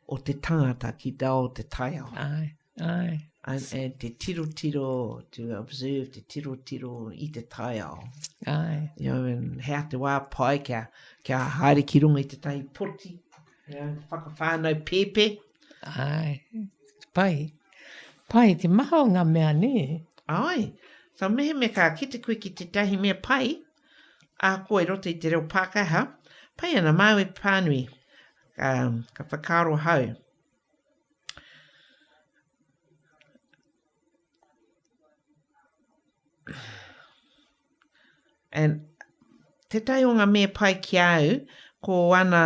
o te tangata ki te ao o te taiao. Ai, ai. And, and te tirotiro, to observe, te tirotiro i te taiao. Ai. You know, and hea te wā pai kia, kia haere ki runga i tētahi poti, you know, whakawhānau pēpē. Ai, pai. Pai, te maha o ngā mea, nē? Ai. So mehemea ka kite koe ki tētahi mea pai, ahakoa i roto i te reo Pākehā, pai ana māu e pānui, ka, ka whakaaro hau. And tētahi o ngā mea pai ki a au, ko ana,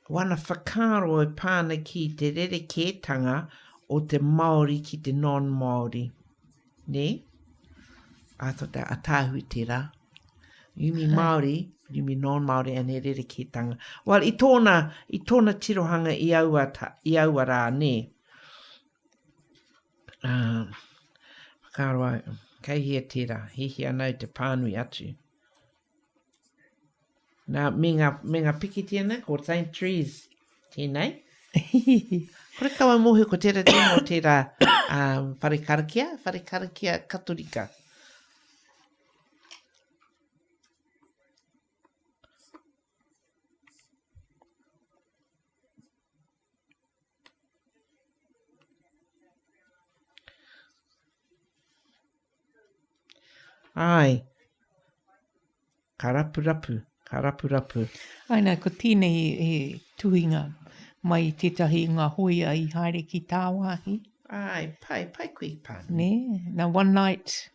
wana whakaaro e pā ana ki te rerekētanga o te Māori ki te non-Māori. Nē? I thought that ataahu tērā. You mean Māori, you mean non-Māori and he rerekētanga. Well, i tōna, i tōna tirohanga i aua, ta, i aua rā, nē? Uh, whakaaro au, kei hea tērā, hiahia ana au te pānui atu. Nā, me ngā, me ngā pikitia nei, ko Saint Trees tēnei. Kore kau au mōhio ko tērā te ingoa o tērā um, whare karakia, whare karakia katorika. Ai. Ka rapurapu, ka rapurapu. Ai nā, ko tēnei he tuhinga mai i tētahi i ngā hōia i haere ki tāwāhi. Ai, pai, pai koe i pānui. Nē, nā, one night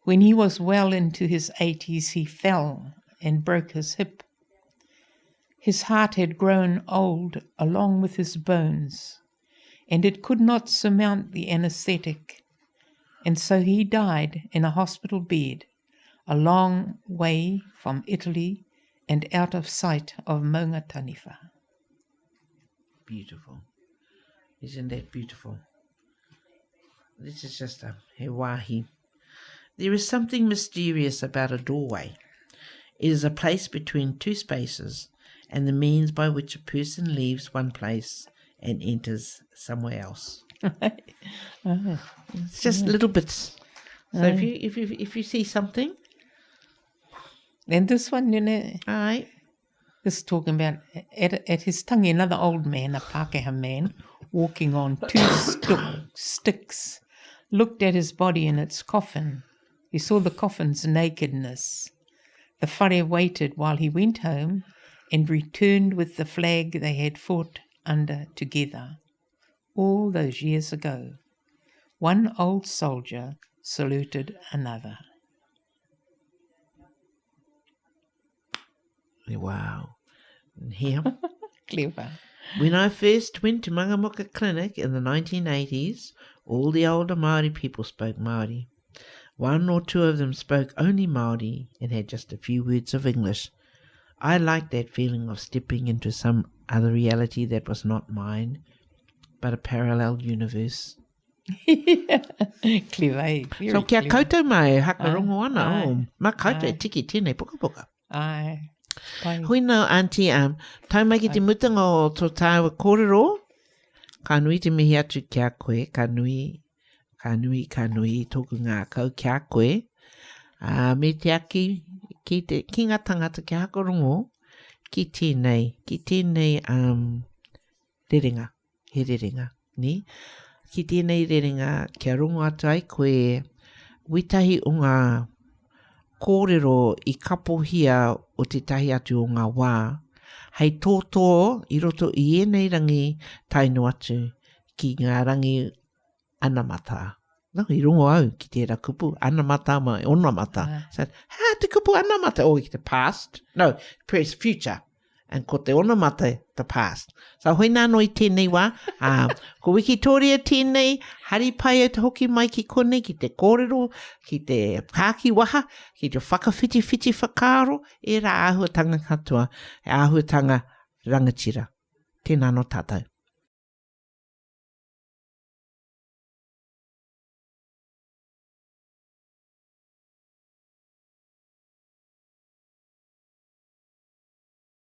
when he was well into his eighties he fell and broke his hip. His heart had grown old along with his bones, and it could not surmount the anaesthetic, and so he died in a hospital bed, a long way from Italy and out of sight of Maungataniwha. Beautiful. Isn't that beautiful? This is just a he wāhi. There is something mysterious about a doorway. It is a place between two spaces and the means by which a person leaves one place and enters somewhere else. It's just little bits. So if you if you if you see something, And this one, you know, aye. This is talking about at, at his tangi, another old man, a Pākehā man, walking on two sticks, looked at his body in its coffin. He saw the coffin's nakedness. The whare waited while he went home and returned with the flag they had fought under together all those years ago. One old soldier saluted another. Wow. Here. Clever. When I first went to Mangamuka Clinic in the 1980s, all the older Māori people spoke Māori. One or two of them spoke only Māori and had just a few words of English. I liked that feeling of stepping into some other reality that was not mine, but a parallel universe. Clever, eh? Very So kia clever. koutou mai e hakarongo ana, Ai, oh, ma koutou e ai. tiki tēnei pukapuka. Ai. Pai. Hui nā, auntie, um, tau mai ki te mutunga o tō tāua kōrero, ka nui te mihi atu ki a koe, ka nui, ka nui, ka nui tōku ngākau ki a koe, uh, me te aki ki, te, ki ngā tangata kia hakarongo ki tēnei, ki tēnei um, rerenga. he rerenga, nē? Ki tēnei rerenga, kia rongo atu ai koe wētahi o ngā kōrero i kapohia o tētahi atu o ngā wā, hei tōtō i roto i ēnei rangi tae noa atu ki ngā rangi anamata. No, i rongo au ki tērā kupu, anamata ma onamata. Ah. So, ha, te kupu anamata, oh, ki te past. No, press future. And ko te onamata, the past. So, hoi nā no i tēnei wā. Um, ko Wikitoria tēnei, hari pai au te hoki mai ki konei, ki te kōrero, ki te kāki waha, ki te whakawhitiwhiti whakaaro, e rā āhuatanga katoa, he āhuatanga rangatira. Tēnā no tātou.